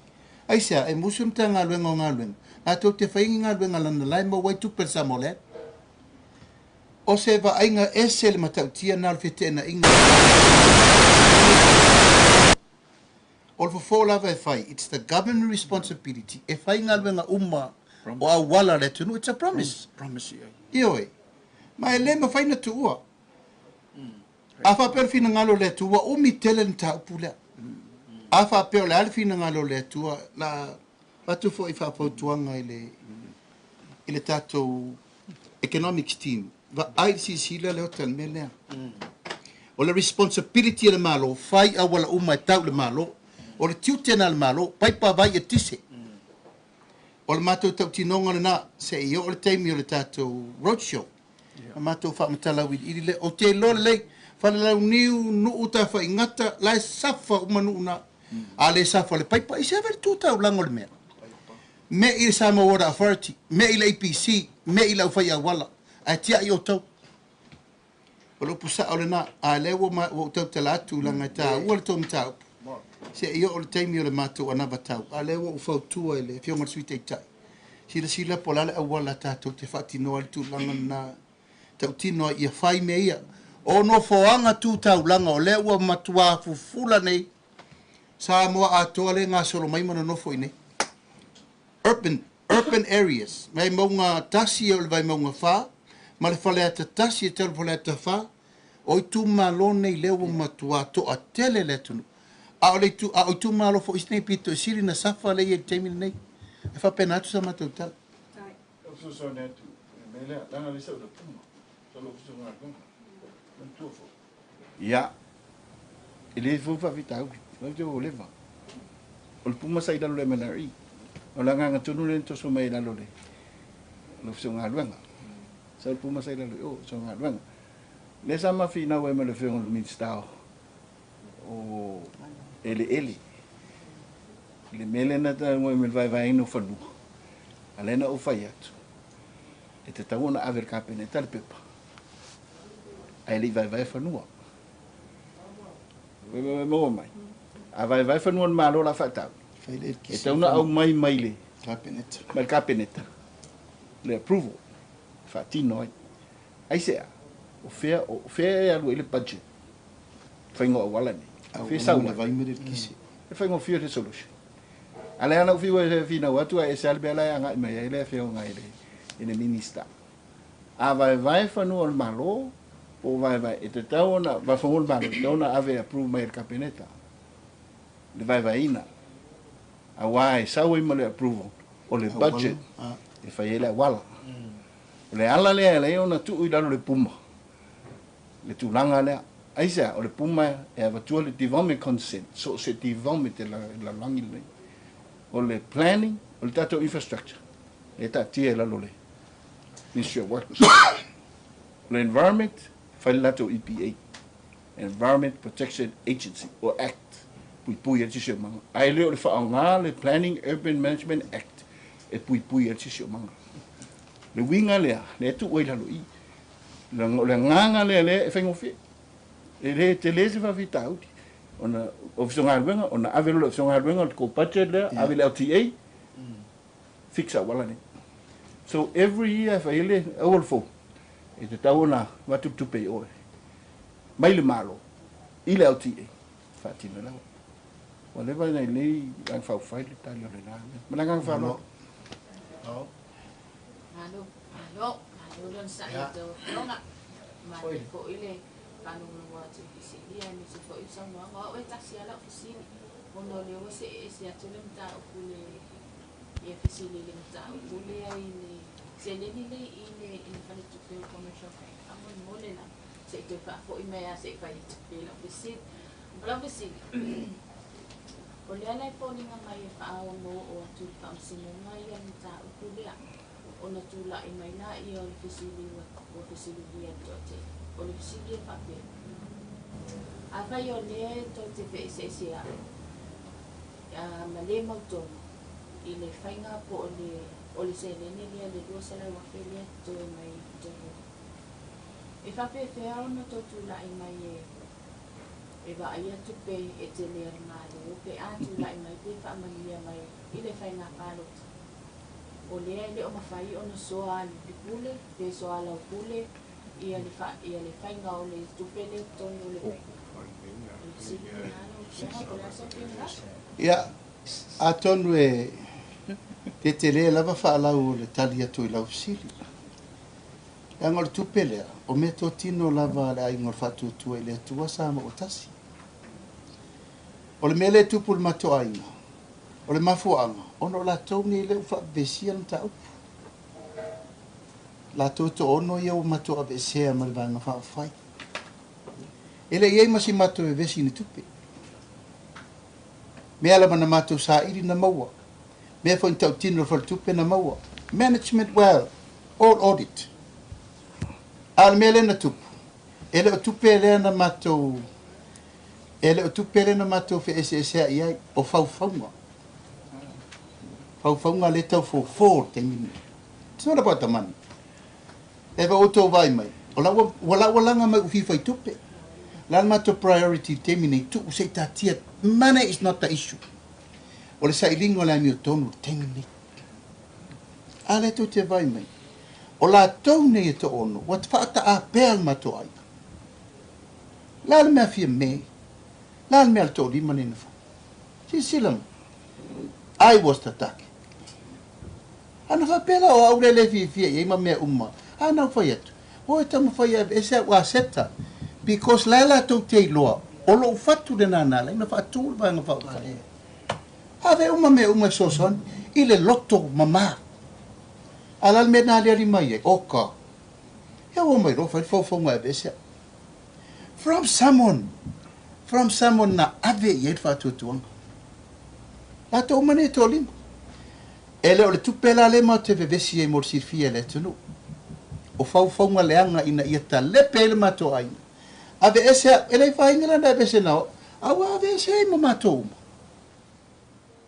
Aisea, e musu le Matagaluega o Galuega. Latou te fai ni galuega lana lae maua ai tupe le Samoa Land. O se vaaiga ese le matautia na o le feteenaiga. O le fofo lava e fai, it's the government responsibility e fai galuega uma o auala o le atunuu, it's a promise. Promise i ai. Ioe. Ma e le mafai ona tuua. A faapea o le finagalo o le Atua, ua umi tele le mataupu lea. A faapea o le a le finagalo o le Atua, la avatu foi faafautuaga i le i le tatou economics team, vaai i le silasila le ota i le mea lea. O le responsibility a le Malo, fai auala uma e tau i le Malo. O le tiute lena a le Malo, paipa vai eletise. O le matou tautinoga lena, se i oo le taimi o le tatou road show, ona matou faamatala auiliili lea. Ou te iloa lelei, Falelauniu, Nuu, Tafaigata, la e safa uma nuu na. A le safa le paipa, i se ave le tu taulaga o le mea. Me i le Samoa Water Authority, me i le APC, me i le aufai auala, ae tiai outou. O le upu sao lena, a lea ua ou tautala atu leaga e taua le tou mataupu, se i oo le taimi o le matou anavatau, a lea ua ou fautua i le Afioga i le Sui Taitai, silasila po o le a le auala tatou te faatinoa ai le tulaga lena, tautino ai ia fai mea ia. O nofoaga tu taulaga o lea ua matua fufula nei Samoa atoa lea e gasolo mai ma nonofo i inei. Urban, urban areas, Vaimauga 1 o le Vaimauga 4 ma le Faleata 1 e tau i le Faleata 4, o itumalo nei lea ua matua toatele le atunuu. A o le itu, a o itumalo foi isi nei pito i sili na safa lea e i ai i le taimi lenei. E faapena atu sa matou tala. Lau fesoasoani atu i le mea lea, leaga le sau i le puma, sau lou ofisa o galuega, manatua foi. Ia, e le fou faafitauli, lau te ua leva. O le puma sa i lalo o le MNRE. O le agaga tonu lea na toso mai i lalo o le Ofisa o Galuega. Sau le puma sa i lalo i o, Ofisa o Galuega. Lea sa ma finau ai ma le Afioga i le Minisita o Eleele. I le mea lea na taua mai le vaevaeina o fanua, a lea na ou fai atu, e tatau ona ave i le Kapeneta le pepa, ae le i vaevae fanua. Maua mai. A vaevae fanua o le Malo la faatau, e tatau ona aumai mai le Kapeneta. Mai le Kapeneta le approval e faatino ai. Aisea? O fea, o fea e alu ai le budget faiga o auala nei? O fea e sau ai? Vai ma le eletise. E faigofie le solution. A lea na ou fiu e finau atu ae ese lava le mea la e agai mai ai le afioga i le i le Minista. A vaevae fanua o le Malo, po o vaevae, e tatau ona, fanua o le Malo, e tatau ona ave e approve mai e le Kapeneta le vaevaeina, aua e sau ai ma le approval o le budget e fai ai le auala. O le ala lea e ala ai ona tuu i lalo le puma, le tulaga lea. Aisea? O le puma e avatua le development consent, so o se development e lalolagi lenei. O le planning, o le tatou infrastructure, lea e taatia i lalo o le Ministry of Works. O le environment, fai le latou EPA, Environment Protection Agency, o Act, puipui ai le siosiomaga. Ae le o le faaaoga le Planning Urban Management Act e puipui ai le siosiomaga. Le uiga lea, lea e tuu ai i lalo i i. O le agaga lea lea e faigofie. E le tele se faafitauli. Ona Ofisa o Galuega, ona ave loa i le Ofisa o Galuega le tou budget lea, ave i le LTA, fix auala nei. So every year e fai ai le auala fou, e tatau ona avatu le tupe i o mai le Malo i le LTA, faatino ai le auala. Ua leva ona lelei Aga Faaupufai le tali o lena mea. Ma le agaga faaaloalo. Malo, malo, malo le onosai i tou afioga. Malo foi le faalogologo atu i fesili aemaise foi o saunoaga. O au e tasi lava lau fesili ona o lea ua see ese atu le mataupu le ia fesili i le mataupu lea i le seleni lea i le i le faletupe o Commercial Bank. Faamolemole lava se i toe faafoi mai lava se i fai atu pea lau fesili. O lau fesili, o lea la e foliga mai e faaono oo atu i le Faamasinoga ia le mataupu lea, ona tulai mai laia o le fesili ua fesiligia e le toatele. O le fesili e faapea, Afai o lea e tou te feeseeseai ma le mautonu i le faiga po o le o le seleni lea le $200,000 lea e totoe mai i totonu, e faapefea ona tou tulai mai e e vaaia tupe e tele a le Malo pe a tulai mai pe faamanuia mai i le faiga palota? O lea e le o mafai ona soa le pule pe soa lau pule ia le fa ia le faiga o le tupe lea i totonu o le bank. O le fesili lena lau Afioga po o le a sou finagalo? Ia, atonu e tetele lava faalau o le tali atu i lau fesili. Leaga o le tupe lea, o meatotino lava a le Aiga o le Faatuatua i le Atua Samoa ua tasi. O le mea lea e tupu i le matou aiga, o le mafuaaga, ona o latou nei lea ua faavevesia le mataupu. Latou toaono ia ua matou aveesea ma le Vaega Faaupufai. E le i i ai ma si matou vevesi i ni tupe. Mea lava na matou saili na maua. Mea foi na tautino le faletupe na maua. Management well, all audit. A o le mea lea na tupu, e le o tupe lea na matou e le o tupe lea na matou feeseeseai ai, o faufauga. Faufauga lea tau fofo i le taimi lenei. It's not about the money. E va outou vaai mai, o la ua, ua la ua laga mai ua fia fai tupe. O le a le matou priority i le taimi nei, tuu se i taatia, money is not the issue. O le sailiga o le amiotonu i le taimi lenei. A lea tou te vaai mai, o latou nei e toaono, ua faataapea le matou aiga. O le a le mea fia me? O le a le mea a le toalima nei na fai? Silasila mai. I was the target. Ana faapea la o au lea e le fiafia i ai ma mea uma, a na ou fai atu, o e taumafai e aveese au aseta, because la e latou te iloa, o lou fatu lena na ala ai ona faatu le Vaega Faaupufai. Ave uma mea uma e fesoasoani i le loto mama. A o le a le mea na aliali mai ai? Oka. Ia ua omai loa fai le faufauga e aveese au. From someone, from someone na ave i ai le faatuatuaga. Latou uma nei e toalima. E le o le tupe la lea matou te vevesi ai mo le silafia e le atunuu. O faufauga leaga ina ia talepe ai le matou aiga. Aveese au, e le i fāina lana aveese na o, a ua aveese ai ma matou uma.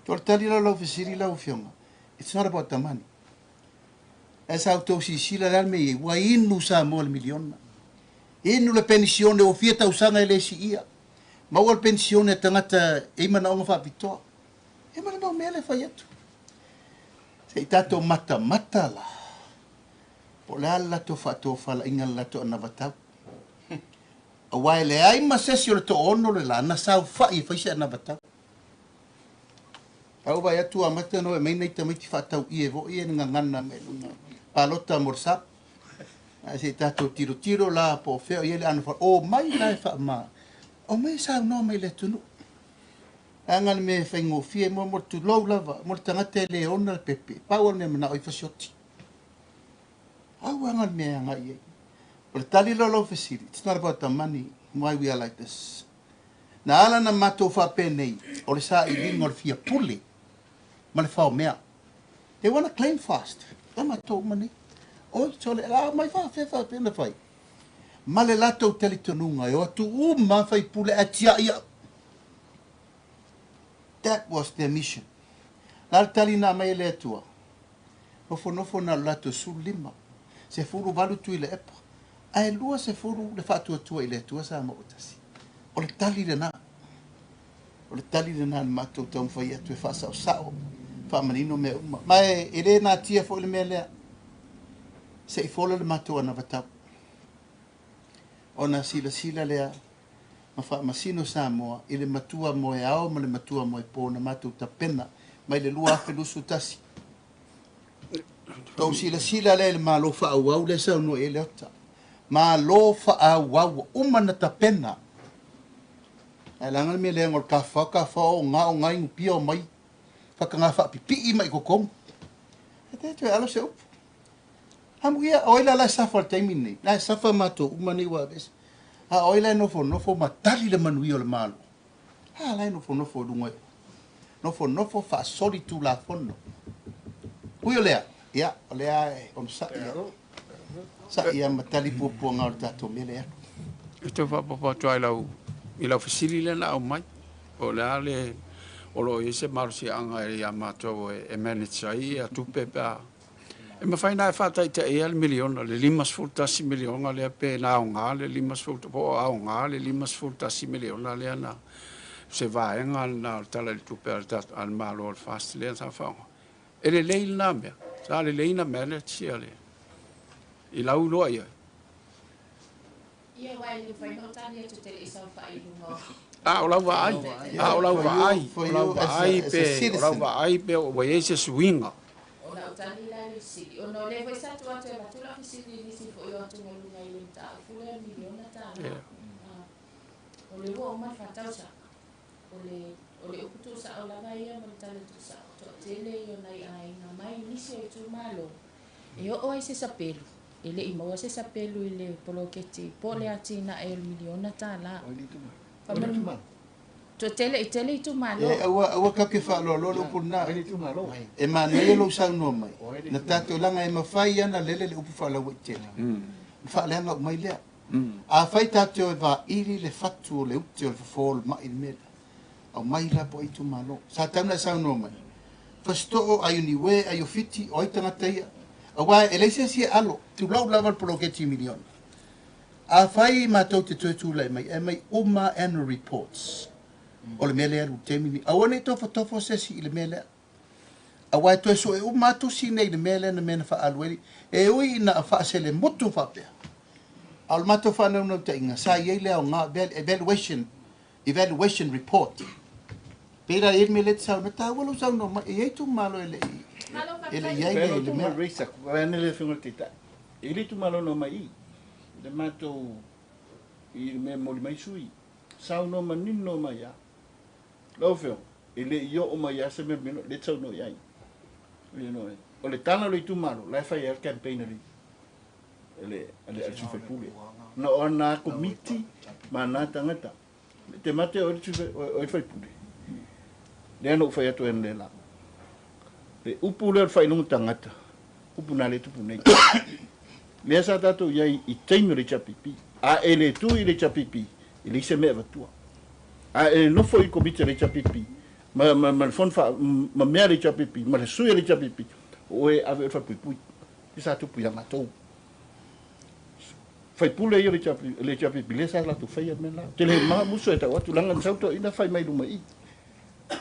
O le tali la o lau fesili lau Afioga, it's not about the money. Ae sa outou silasila le a le mea i ai, ua inu Samoa i le miliona. Inu le penisione ua fia tausaga e le siia. Maua le penisione a tagata e i manaoga faapitoa. E ma le mau mea lea e fai atu. Se i tatou matamata la, po o le a le latou faatofalaiga i le latou anavatau. Aua e leai ma se isi o le toaono le la na saofai e fai se anavatau. A ou vaai atu ua amata ona o e aumai nai tamaiti faatauie foi ia i le gagana mai luga palota mo le sap. Ae se i tatou tilotilo la po o fea o i ai le ano omai la e faama. Omai e saunoa mai i le atunuu. Leaga le mea e faigofie mo le tulou lava, mo le tagata e le ona le pepe, pau lava le mea e manao ai fasioti. Au aga le mea e agai i ai. O le tali lea o lau fesili, it's not about the money, why we are like this. Na ala na matou faapenei, o le sailiga o le fia pule ma le faomea. They wanna claim fast. E matou uma nei. Oi, sole, a mai faafea faapea na fai. Ma le latou talitonuga e o atu uma faipule ae tiai au. That was their mission. La le tali na aumai e le Atua, nofonofo na o le latou 15, 18 Tuilaepa, ae 20 le faatuatua i le Atua Samoa ua tasi. O le tali lena. O le tali lena na matou taumafai atu e faasaosao, faamanino mea uma. Ma e le natia foi le mea lea. Se i fola le matou anavatau. Ona silasila lea ma faamasino Samoa i le matua moe ao ma le matua moe po na matou tapena mai le 2021. Tou silasila lea i le Malo faaauau lea e saunoa i ai Leota. Malo faaauau ua uma na tapena. Ae leaga le mea leaga o le kafao, kafao o ga o ga inupia o mai whakangā whaapipii mai i kokomu. E te toe alo se upu. Amu ia, o ai la la e safa i le taimi lenei? La e safa matou uma nei ua aveese. A o ai la e nofonofo ma tali le manuia o le Malo? A la e nofonofo i luga i o. Nofonofo faasoli Tulafono. Ui o lea, ia, o lea e onosai ia. Sa'i ia ma tali puapuaga o le tatou mea lea e alu. E tau faaopoopo atu lava i lau fesili lea na aumai, po o le a le, o lo o i ai se malosiaga ia matou e manage ai tupe pe a E mafai ona e faataitaia le miliona, le $51 miliona lea pe na aoga le 50, po o aoga le $51 miliona lea na se vaega lena o le Tala i le Tupe a le Malo o le FAST lea sa faaaoga. E lelei lena mea, sa lelei na manage ia le, i lau iloa i ai. Ia, aua e le mafai ona ou tali atu e te le i saofai i luga o A o lau vaai, a o lau vaai, o lau vaai pe, o lau vaai pe ua i ai se suiga. O lau tali la i le fesili, ona o lea foi sa tuu atu e avatu lau fesili i nisi foi o atugaluga i le mataupu lea o le miliona tala. O le ua uma le faatausaga, o le, o le upu tuusao lava ia ma le tala tuusao, toatele ia o nai aiga mai nisi o itumalo e oo ai se sapelu, e le i maua se sapelu i le poloketi po o le atinae o le miliona tala. Faamolemole, toatele, e tele itumalo. E aua, aua tatou te faaloaloa le upu lena. E manaia lou saunoa mai, na tatou leaga e mafai lava ona lele le upu faalauaitele, ona faaleaga uma ai lea. Afai tatou te o e vaili le fatu o le ute o le fofo o le mai i le mea lea, aumai la po o ai itumalo. Sa tatau ona e saunoa mai, Fasitoo, Aioniue, Aiofiti, o ai tagata ia? Aua e leai se isi e alo, tulou lava le poloketi miliona. Afai matou te toe tulai mai, e aumai uma annual reports o le mea lea e alu i le taimi lenei. Aua ne i tofotofo se isi i le mea lea. Aua e toe sue uma lava tusi nei i le mea lea na mea na faaalu ai. E ui ina faaselemutu faapea, a o le matou faanaunautaiga, sa i ai le aoga, evaluation, evaluation report. Pei la e i ai le mea lea e te saunoa, e taua lou saunoa mai, e i ai itumalo e le i, e le i i ai le mea. E le itumalo na omai i i, le matou, i le mea e momoli mai sui, saunoa manino mai lava. Lau Afioga, e le i oo mai lava se mea o lea e te saunoa i ai. O le tala o le itumalo, la e fai ai le campaign a le, le, le sui usufono. Na o ana komiti ma ana tagata. Te mate o le sui usufono. Lea na ou fai atu ai analeila. Le upu lea o le faailoga tagata, upu na lea e tupu nei. Lea sa tatou i ai i taimi o le HRPP. A e le tu i le HRPP, e leai se mea e avatua. A e nofo i le komiti a le HRPP, ma, ma, ma le fono fa, ma mea a le HRPP, ma le sui a le HRPP, o oe e ave oe i le falepuipui. Lea sa tupu ia matou. Faipule ia o le HRPP, lea sa latou faia le mea la. Ou te le ma musu e tau atu, leaga na sau toeaiina fai mai luma i i.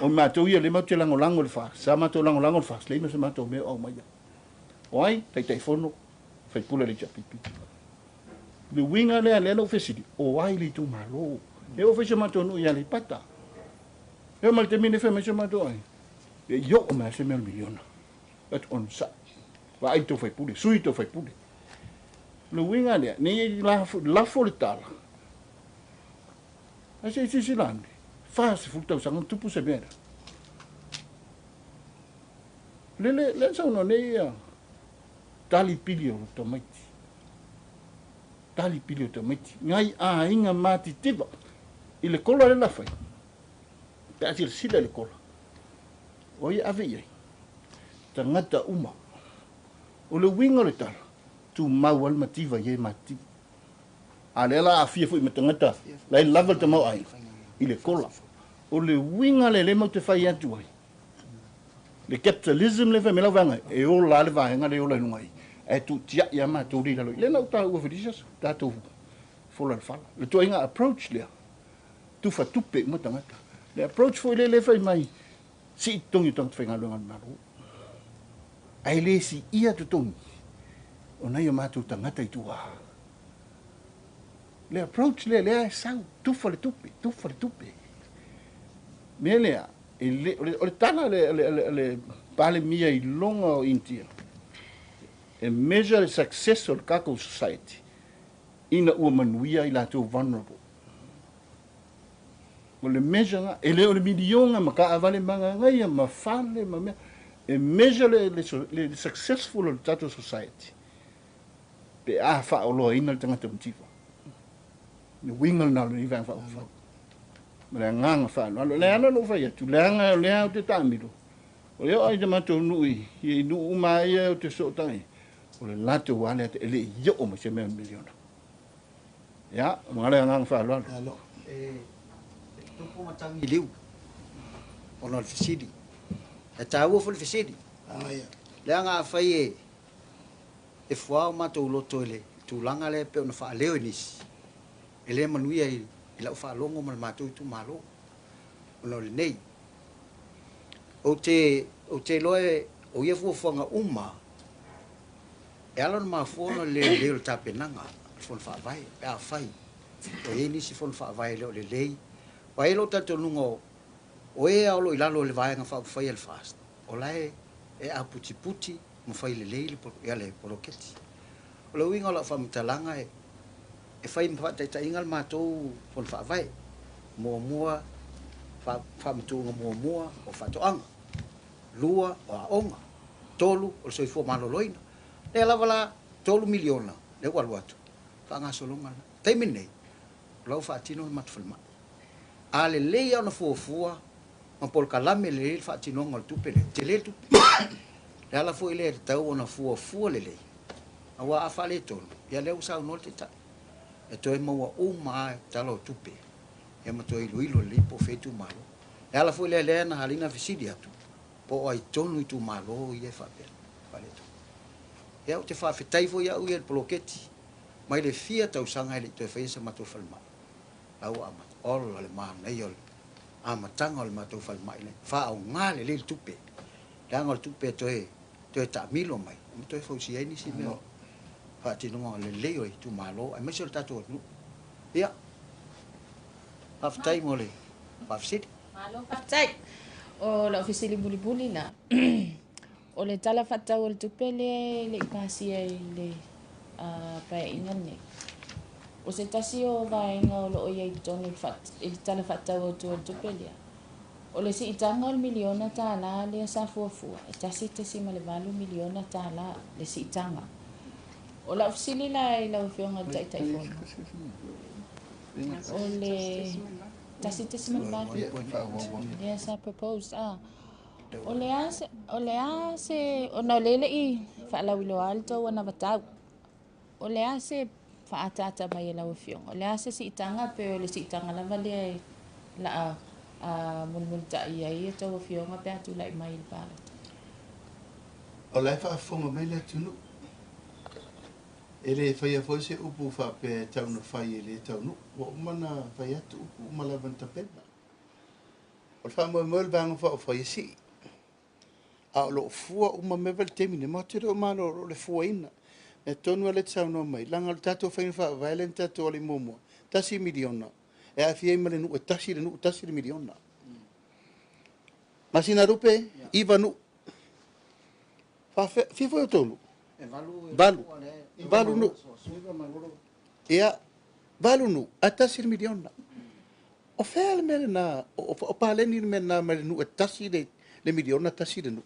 O matou ia lea matou te lagolago i le FAST, sa matou lagolago i le FAST, leai ma se matou mea o aumaia. O ai? Taitaifono, faipule o le HRPP. Le uiga lea, lea na ou fesili, o ai le itumalo? E oo foi si o matou nuu i Aleipata. E oo mai le taimi lenei fai mai si o matou aiga, e i oo mai lava se mea o le miliona. Atu onosai, vaai i le tou faipule, sui i le tou faipule. O le uiga lea, ne i lafo le tala, ae se i silasila ane, 40 tausaga na tupu se mea lea. Lele, lea na saunoa nei ia tali pili o tamaiti. Tali pili o tamaiti. Ngai aiga matitiva i le kola lea na fai. Pe a silasila i le kola, o ai e ave i ai? Tagata uma. O le uiga o le tala, tumau lava le mativa i e matitiva. A lea la aafia foi ma tagata la e lava le tamaoaiga i le kola. O le uiga lea lea matou te fai atu ai, le capitalism lea e fai mai lau vaega, e ola lava le vaega lea e ola i luga i i, ae tuutiai lava matou lea i lalo i i. Lea na ou taua foi i le isi aso, tatou fola i le fala. Le ituaiga approach lea, tufa tupe uma tagata. Le approach foi lea e fai mai, sii totogi o tagata faigaluega a le Malo. Ae le siia totogi o nai o matou tagata i tua. Le approach lea, lea e sau, tufa le tupe, tufa le tupe. Mea lea, e le, o le tala a le, le, le Palemia i luga o India, e measure le success o le tatou society ina ua manuia i latou vulnerable. O le measure na, e le o le miliona ma taavale magagaia ma fale ma mea, e measure le successful o le tatou society pe a faaoloaina le tagata mativa. Le uiga lena o lenei Vaega Faaupufai. Ma le agaga faaaloalo. O le ala ona ou fai atu, leaga o lea ou te taamilo, o lea o ai le matou nuu i nuu uma lava ia ou te fesootai ai, o le latou lava lea, e le i oo mai se mea o le miliona. Ia, ma le agaga faaaloalo. Malo. E tupu matagi i liu ona o le fesili. E taua foi le fesili. Leaga afai e e fuā o matou loto i le tulaga lea e pei ona faaleo e nisi, e le manuia i lau faalogo ma le matou itumalo ona o lenei. Ou te, ou te iloa e, o ia fuafuaga uma, e ala ona mafua ona o le le lelei o le tapenaga a le Fono Faavae, pe afai o i ai nisi Fono Faavae e le o lelei. Aua e i ai lou talitonuga o o e lava o lo o i lalo o le Vaega Faaupufai a le FAST, o la e e aputiputi ma fai lelei le ia le poloketi. O le uiga o lau faamatalaga e e fai ma faataitaiga le matou Fono Faavae, muamua faamatuuga muamua o faatoaga, lua o aoga, tolu o le soifua maloloina. Lea lava la $3 miliona lea ua alu atu faagasologa lena. O le taimi lenei, o la ua faatino le matou falemai. A lelei lava ona fuafua ma polokalame lelei le faatinoga o le tupe lea, e tele le tupe. O le ala foi lea e tatau ona fuafua lelei, aua a faaletonu, ia lea ua saunoa le Taitai, e toe maua uma lava i tala o tupe, ia ma toe iloilo lelei po o fea itumalo. O le ala foi lea lea na ala ai ona fesili atu, po o ai tonu itumalo ia e faapea e faaletonu. Ia ou te faafetai foi au ia i le poloketi, mai le fia tausaga e le i toe faia se matou falemai, la ua amata. Ola le manaia o le amataga o le matou falemai lenei, faaaoga lelei le tupe, leaga o le tupe e toe toe taamilo mai ma toe fausia ai nisi mea o faatinoga lelei o itumalo aemaise o le tatou atunuu. Ia, faafetai mo le faafesili. Malo faafetai. O lau fesili mulimuli la, o le Tala Faatatau o le Tupe lea e le i pasia i le Paeaiga lenei, o se tasi o vaega o lo o i ai i totonu i le Tala Faatatau Autu o le Tupe lea, o le siitaga o le miliona tala lea sa fuafua, e $1.8 miliona tala le siitaga. O lau fesili la i lau Afioga i le Taitaifono, o le 1.8 lea sa proposed, ah, o le a se, o le a se, ona o lea e le i faalauiloa le tou anavatau, o le a se faaataata mai e lau Afioga, o le a se siitaga pe o le siitaga lava lea e laa mulimulitai ai a tou Afioga pe a tulai mai i le palota? O la e faafofoga mai le atunuu. E le faia foi se upu faapea e tau na fai e le taunuu. Ua uma ona fai atu upu uma lava na tapena. O le faamoemoe o le Vaega Faaupufai e sii. A o lo o fua uma mea i le taimi nei, matou te le o malolo o le fuaina. O le mea tonu lava lea e te saunoa mai, leaga o le tatou faiga faavae lea na tatou alu ai muamua, $1 miliona e aafia ai ma le nuu e tasi le nuu, tasi le miliona. Masina lupe, iva nuu. Faafea, fia foi o outou nuu? Valu. Valu nuu. Ia, valu nuu, ae tasi le miliona. O fea le mea lena, o paleni le mea lena mai le nuu e tasi le miliona, tasi le nuu.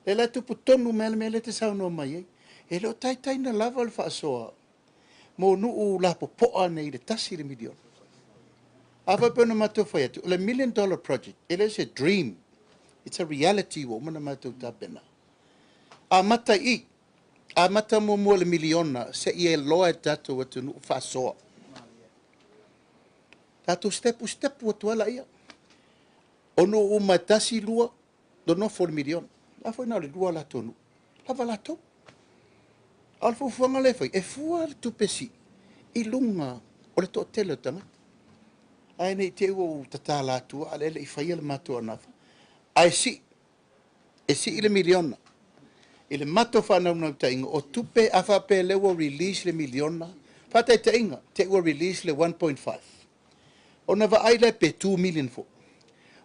Lea la e tupu tonu mai le mea lea e te saunoa mai ai. E le o taitaina lava le faasoa mo nuu lapopoa nei i le tasi le miliona. A faapea ona matou fai atu, o le $1 million project, e le o se dream, it's a reality ua uma ona matou tapena. Amata i i, amata muamua i le miliona seia iloa e tatou atunuu faasoa. Tatou stepu stepu atu ai laia. O nuu uma e tasi, lua, nonofo le miliona. La foi na o le lua latou nuu. Lava latou. A o le fuafuaga lea e fai, e fua le tupe sii i luga o le toatele o tagata. Ae ne i te i ua ou tatala atua a o lea e le i faia le matou anafa. Ae sii, e sii le miliona. I le matou faanaunautaiga, o tupe a faapea lea ua release le miliona, faataitaiga, te i ua release le 1.5. Ona vaai lea pe 2 million foi.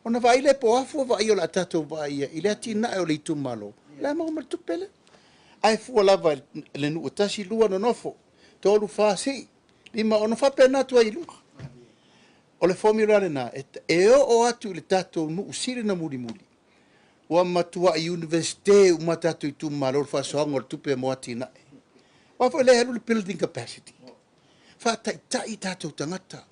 Ona vaai lea po o a fua vaaia o le a tatou vaaia i le atinae o le itumalo, la e maua ma le tupe lea. Ae fua lava i le nuu e tasi, lua nonofo, tolu, fa, sii, lima, ono faapena atu ai i luga. O le formula lena, e oo atu i le tatou nuu sili na mulimuli, ua matuai universite uma tatou itumalo i le faasoaga o le tupe mo atinae. Aua foi o lea e alu le building capacity. Faataitai tatou tagata,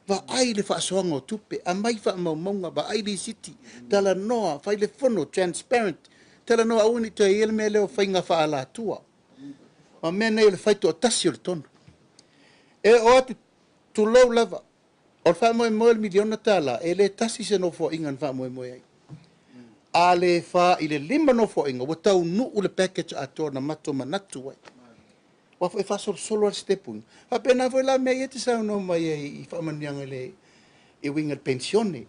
vaai le faasoaga o tupe, aumai faamaumauga, vaai lisiti, talanoa, fai le fono, transparent, talanoa aua ne i toe i ai le mea lea o faiga faaalatua. Ma mea nei o le fai toatasi o le tonu. E oo atu, tulou lava, o le faamoemoe o le miliona tala, e le tasi se nofoaiga na faamoemoe ai. A le 4 i le 5 nofoaiga, ua taunuu le package atoa na matou manatu ai. Aua foi e faasolosolo lava le stepuina. Faapena foi la mea ia e te saunoa mai ai i faamanuiaga i le i uiga i le penisione,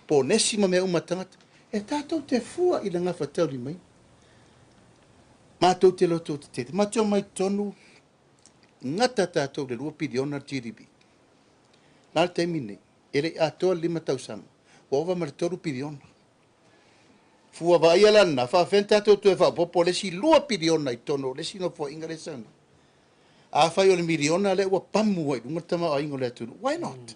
ponesi ma mea uma a tagata. E tatou te fua i le gafataulimaina. Matou te loto tetele. Matou omai totonu, gata tatou i le 2 piliona le GDP. La le taimi lenei. E le i atoa le 5 tausaga, ua ova ma le 3 piliona. Fua vaaia la lena, faafefea ona tatou toe faaopoopo le isi 2 piliona i totonu o le isi nofoaiga lea e sau nei? Afai o le miliona lea ua pamu ai i luga le tamaoaiga o le atunuu, why not?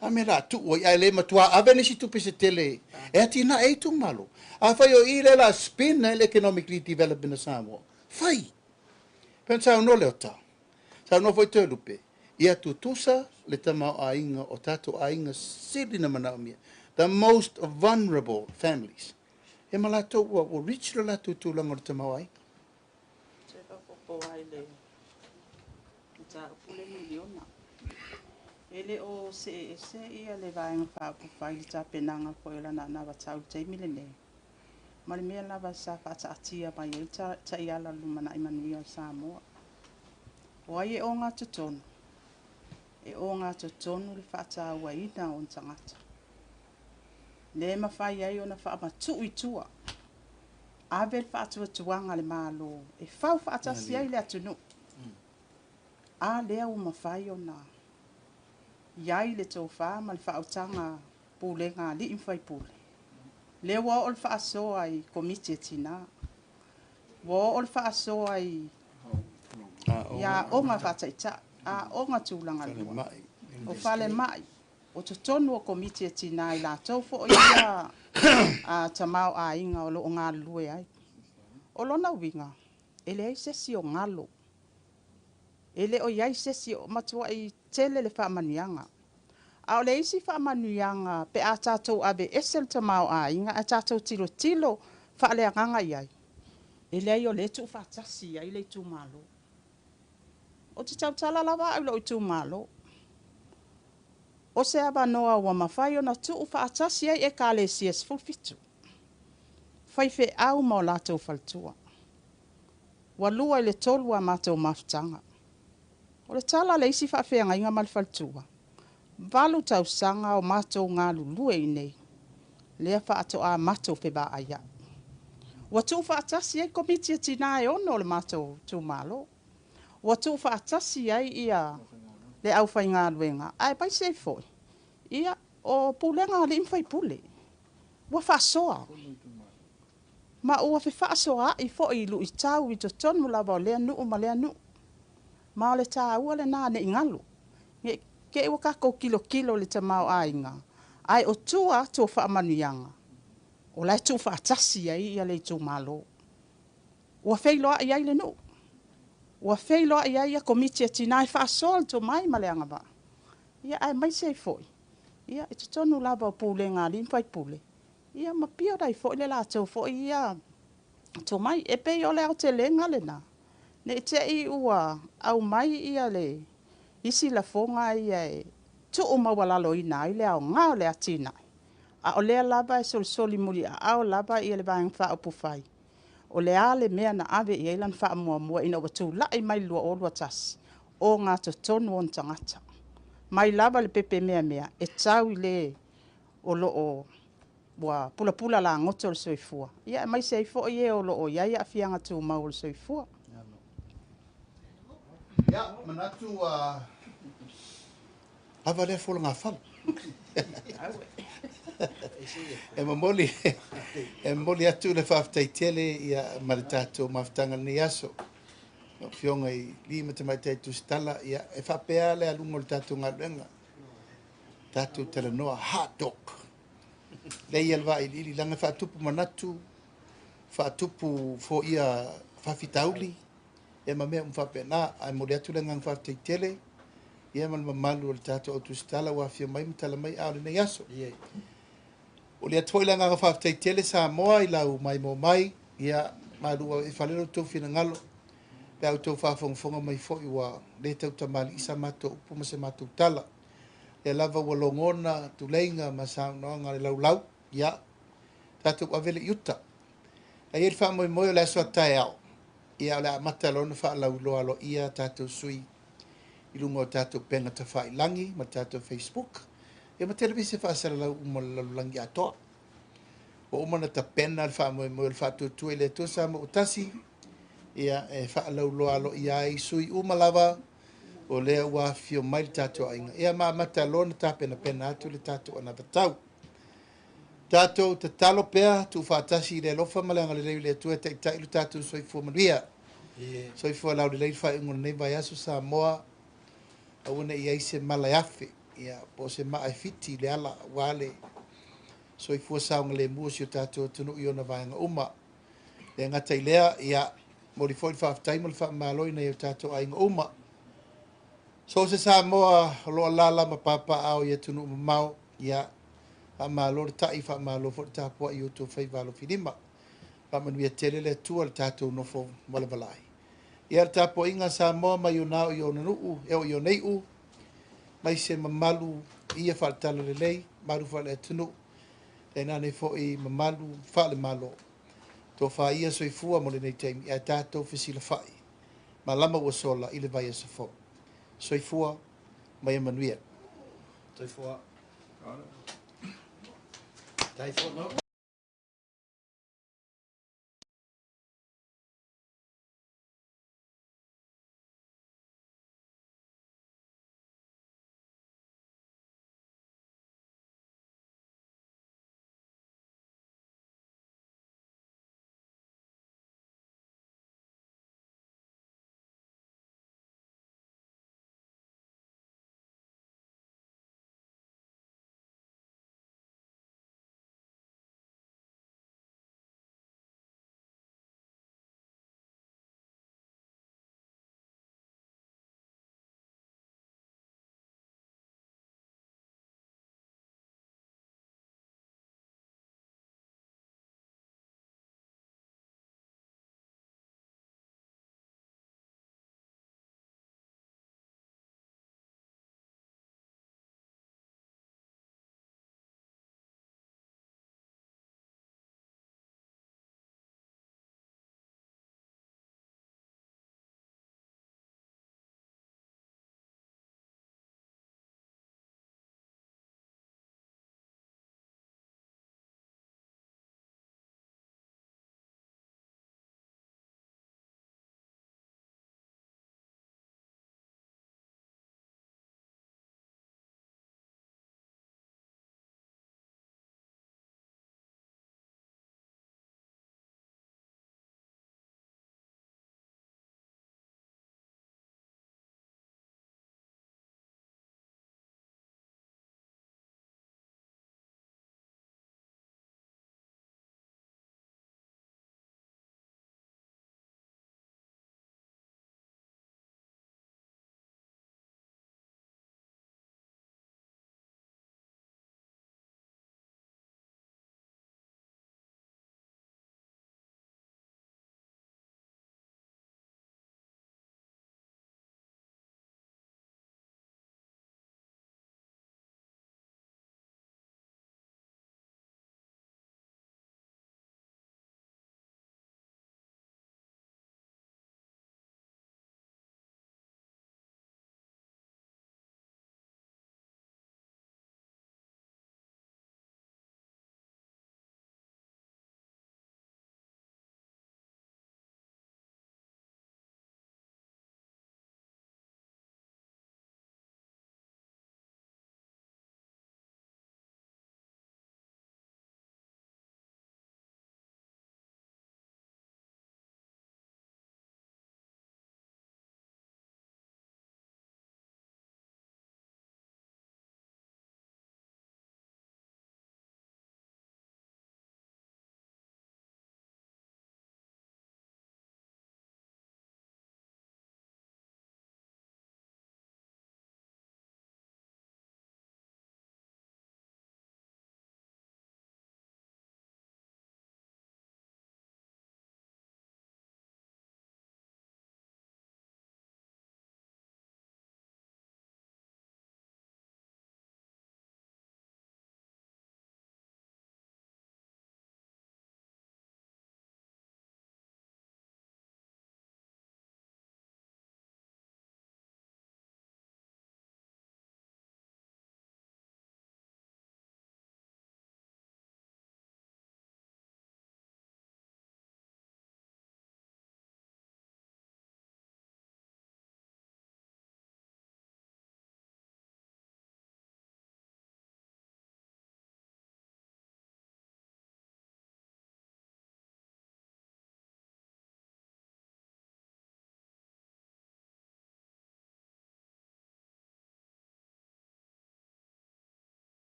A mea o le a tuu ai, ae le matua ave nisi tupe se tele e atinae ai itumalo. Afai o i lea o le a spin ai le economically development o Samoa, fai! Pei ona saunoa Leota, saunoa foi Toelupe, ia tutusa le tamaoaiga o tatou aiga sili na manaomia, the most vulnerable families, e ma latou ua ua reach le latou tulaga o le tamaoaiga. Toe faaopoopo lava i le mataupu lea miliona. E le o see ese ia le Vaega Faaupufai i le tapenaga foi o lana anavatau i le taimi lenei, ma le mea lava sa faataatia mai ai le taiala o le lumanai manuia o Samoa. O ai e ogatotonu? E ogatotonu le faatauaina o ona tagata. Lea e mafai ai ona faamatuu i tua, ave le faatuatuaga a le Malo e fau faatasi ai le atunuu. A lea ua mafai ona i ai le tofa ma le faautaga pulega a alii ma faipule. Lea ua oo le faasoa i Komiti a Tina. Ua oo le faasoa i aoga faataitai, aoga tulaga lua, o falemai, o totonu o Komiti a Tina i latou foi ia tamaoaiga o lo o galulue ai. O lona uiga, e leai se isi o galo. E le o i ai se isi o matuai tele le faamanuiaga. A o le isi faamanuiaga pe a tatou aveese le tamaoaiga ae tatou tilotilo faaleagaga i ai, e leai o lea e tuufaatasi ai le itumalo. Ou te tautala lava au i lou itumalo. O se avanoa ua mafai ona tuufaatasi ai Ekalesia 17, faifeau ma o latou faletua. Ua 2 i le 3 a matou mafutaga. O le tala a le isi faafeagaiga ma le faletua, 8 tausaga o matou galulue i inei, lea faatoa matou fevaaiai. Ua tuufaatasi ai Komiti a Tina e 6 o le matou itumalo. Ua tuufaatasi ai ia le aufaigaluega, aemaise ai foi ia o pulega a alii ma faipule. Ua faasoa ma ua fefaasoaai foi i luitau i totonu lava o lea nuu ma lea nuu. Ma o le taua lena ne i galo. Ne i te i ua tatou tilotilo i le tamaoaiga, ae o tua atu o faamanuiaga, o la e tuufaatasi ai ia le itumalo. Ua feiloai ai le nuu, ua feiloai ai ia Komiti a Tina e faasoa le tomai ma le agavaa. Ia aemaise ai foi, ia i totonu lava o pulega a alii ma faipule, ia ma pio ai foi le latou foi ia tomai. E pei o le aotelega lena, ne i te i ua aumai ia le isi lafoga ia e tuu maualaloina ai le aoga o le atinae, a o lea lava e solisoli muliaao lava ia le Vaega Faaupufai, o le a le mea na ave i ai lana faamuamua ina ua tulai mai le 2021, o gatotonu ona tagata. Mai lava le pepe meamea e tau i le o lo o ua pulapula lagoto le soifua, ia aemaise ai foi e o lo o i ai aafiaga tumau o le soifua. Ia, manatu ua lava lea folagafala. E momoli, e momoli atu le faafetai tele ia ma le tatou mafutaga lenei aso. Lau Afioga i alii ma tamaitai tusitala, ia e faapea le aluga o le tatou galuega. Tatou talanoa hard talk. Lea ia le vailiili leaga faatupu manatu, faatupu foia faafitauli, ia ma mea uma faapena. Ae momoli atu le agaga faafetai tele ia ma le mamalu o le tatou au tusitala ua afio mai ma tala mai a o lenei aso. O le atu foi le agaga faafetai tele Samoa i lau maimoa mai, ia malu e fale lo outou finagalo, pe a outou faafogafoga mai foi ua le tautamalii sa matou upu ma se matou tala. Lea lava ua logona tuleiga ma saunoaga a le laulau, ia tatou ave le i uta. Ae i ai le faamoemoe o le aso a taeao, ia o le a amata loa ona faalauiloa aloaia tatou sui i luga o tatou upega tafailagi ma tatou Facebook, ia ma televise faasalalau uma o le lalolagi atoa. Ua uma ona tapena le faamoemoe o le faatuatua i le Atua Samoa ua tasi, ia e faalauiloa aloaia ai sui uma lava O lea ua afifio mai le tatou aiga, ia ma amata loa ona tapenapena atu le tatou anavatau. Tatou tatalo pea, tuufaatasi i le alofa ma le agalelei o le Atua e taitai lo tatou soifua manuia. Soifua laulelei le faaiuga o lenei vaiaso Samoa, aua ne i ai se mala e afe, ia, po o se maa e fiti i le ala, aua le soifua saogalemu o si o tatou atunuu i ona vaega uma. Le gata i lea, ia, momoli foi le faafetai ma le faamalo i nai o tatou aiga uma. So o se Samoa o lo o alaala ma papaaao i atunuu mamao, ia, faamalo le tai, faamalo foi le tapuai i outou faiva alofilima. Faamanuia tele le Atua i le tatou nofo valavala ai. Ia le tapuaiga a Samoa mai ona ao i ona nuu, e oo i ona iu, mai se mamalu ia faale-Talalelei, mamalu faale-atunuu, tainane foi mamalu faale-Malo. Tofa ia soifua mo lenei taimi, ae tatou fesilafai malama ua sola i le vaiaso fou. Soifua ma ia manuia. Soifua.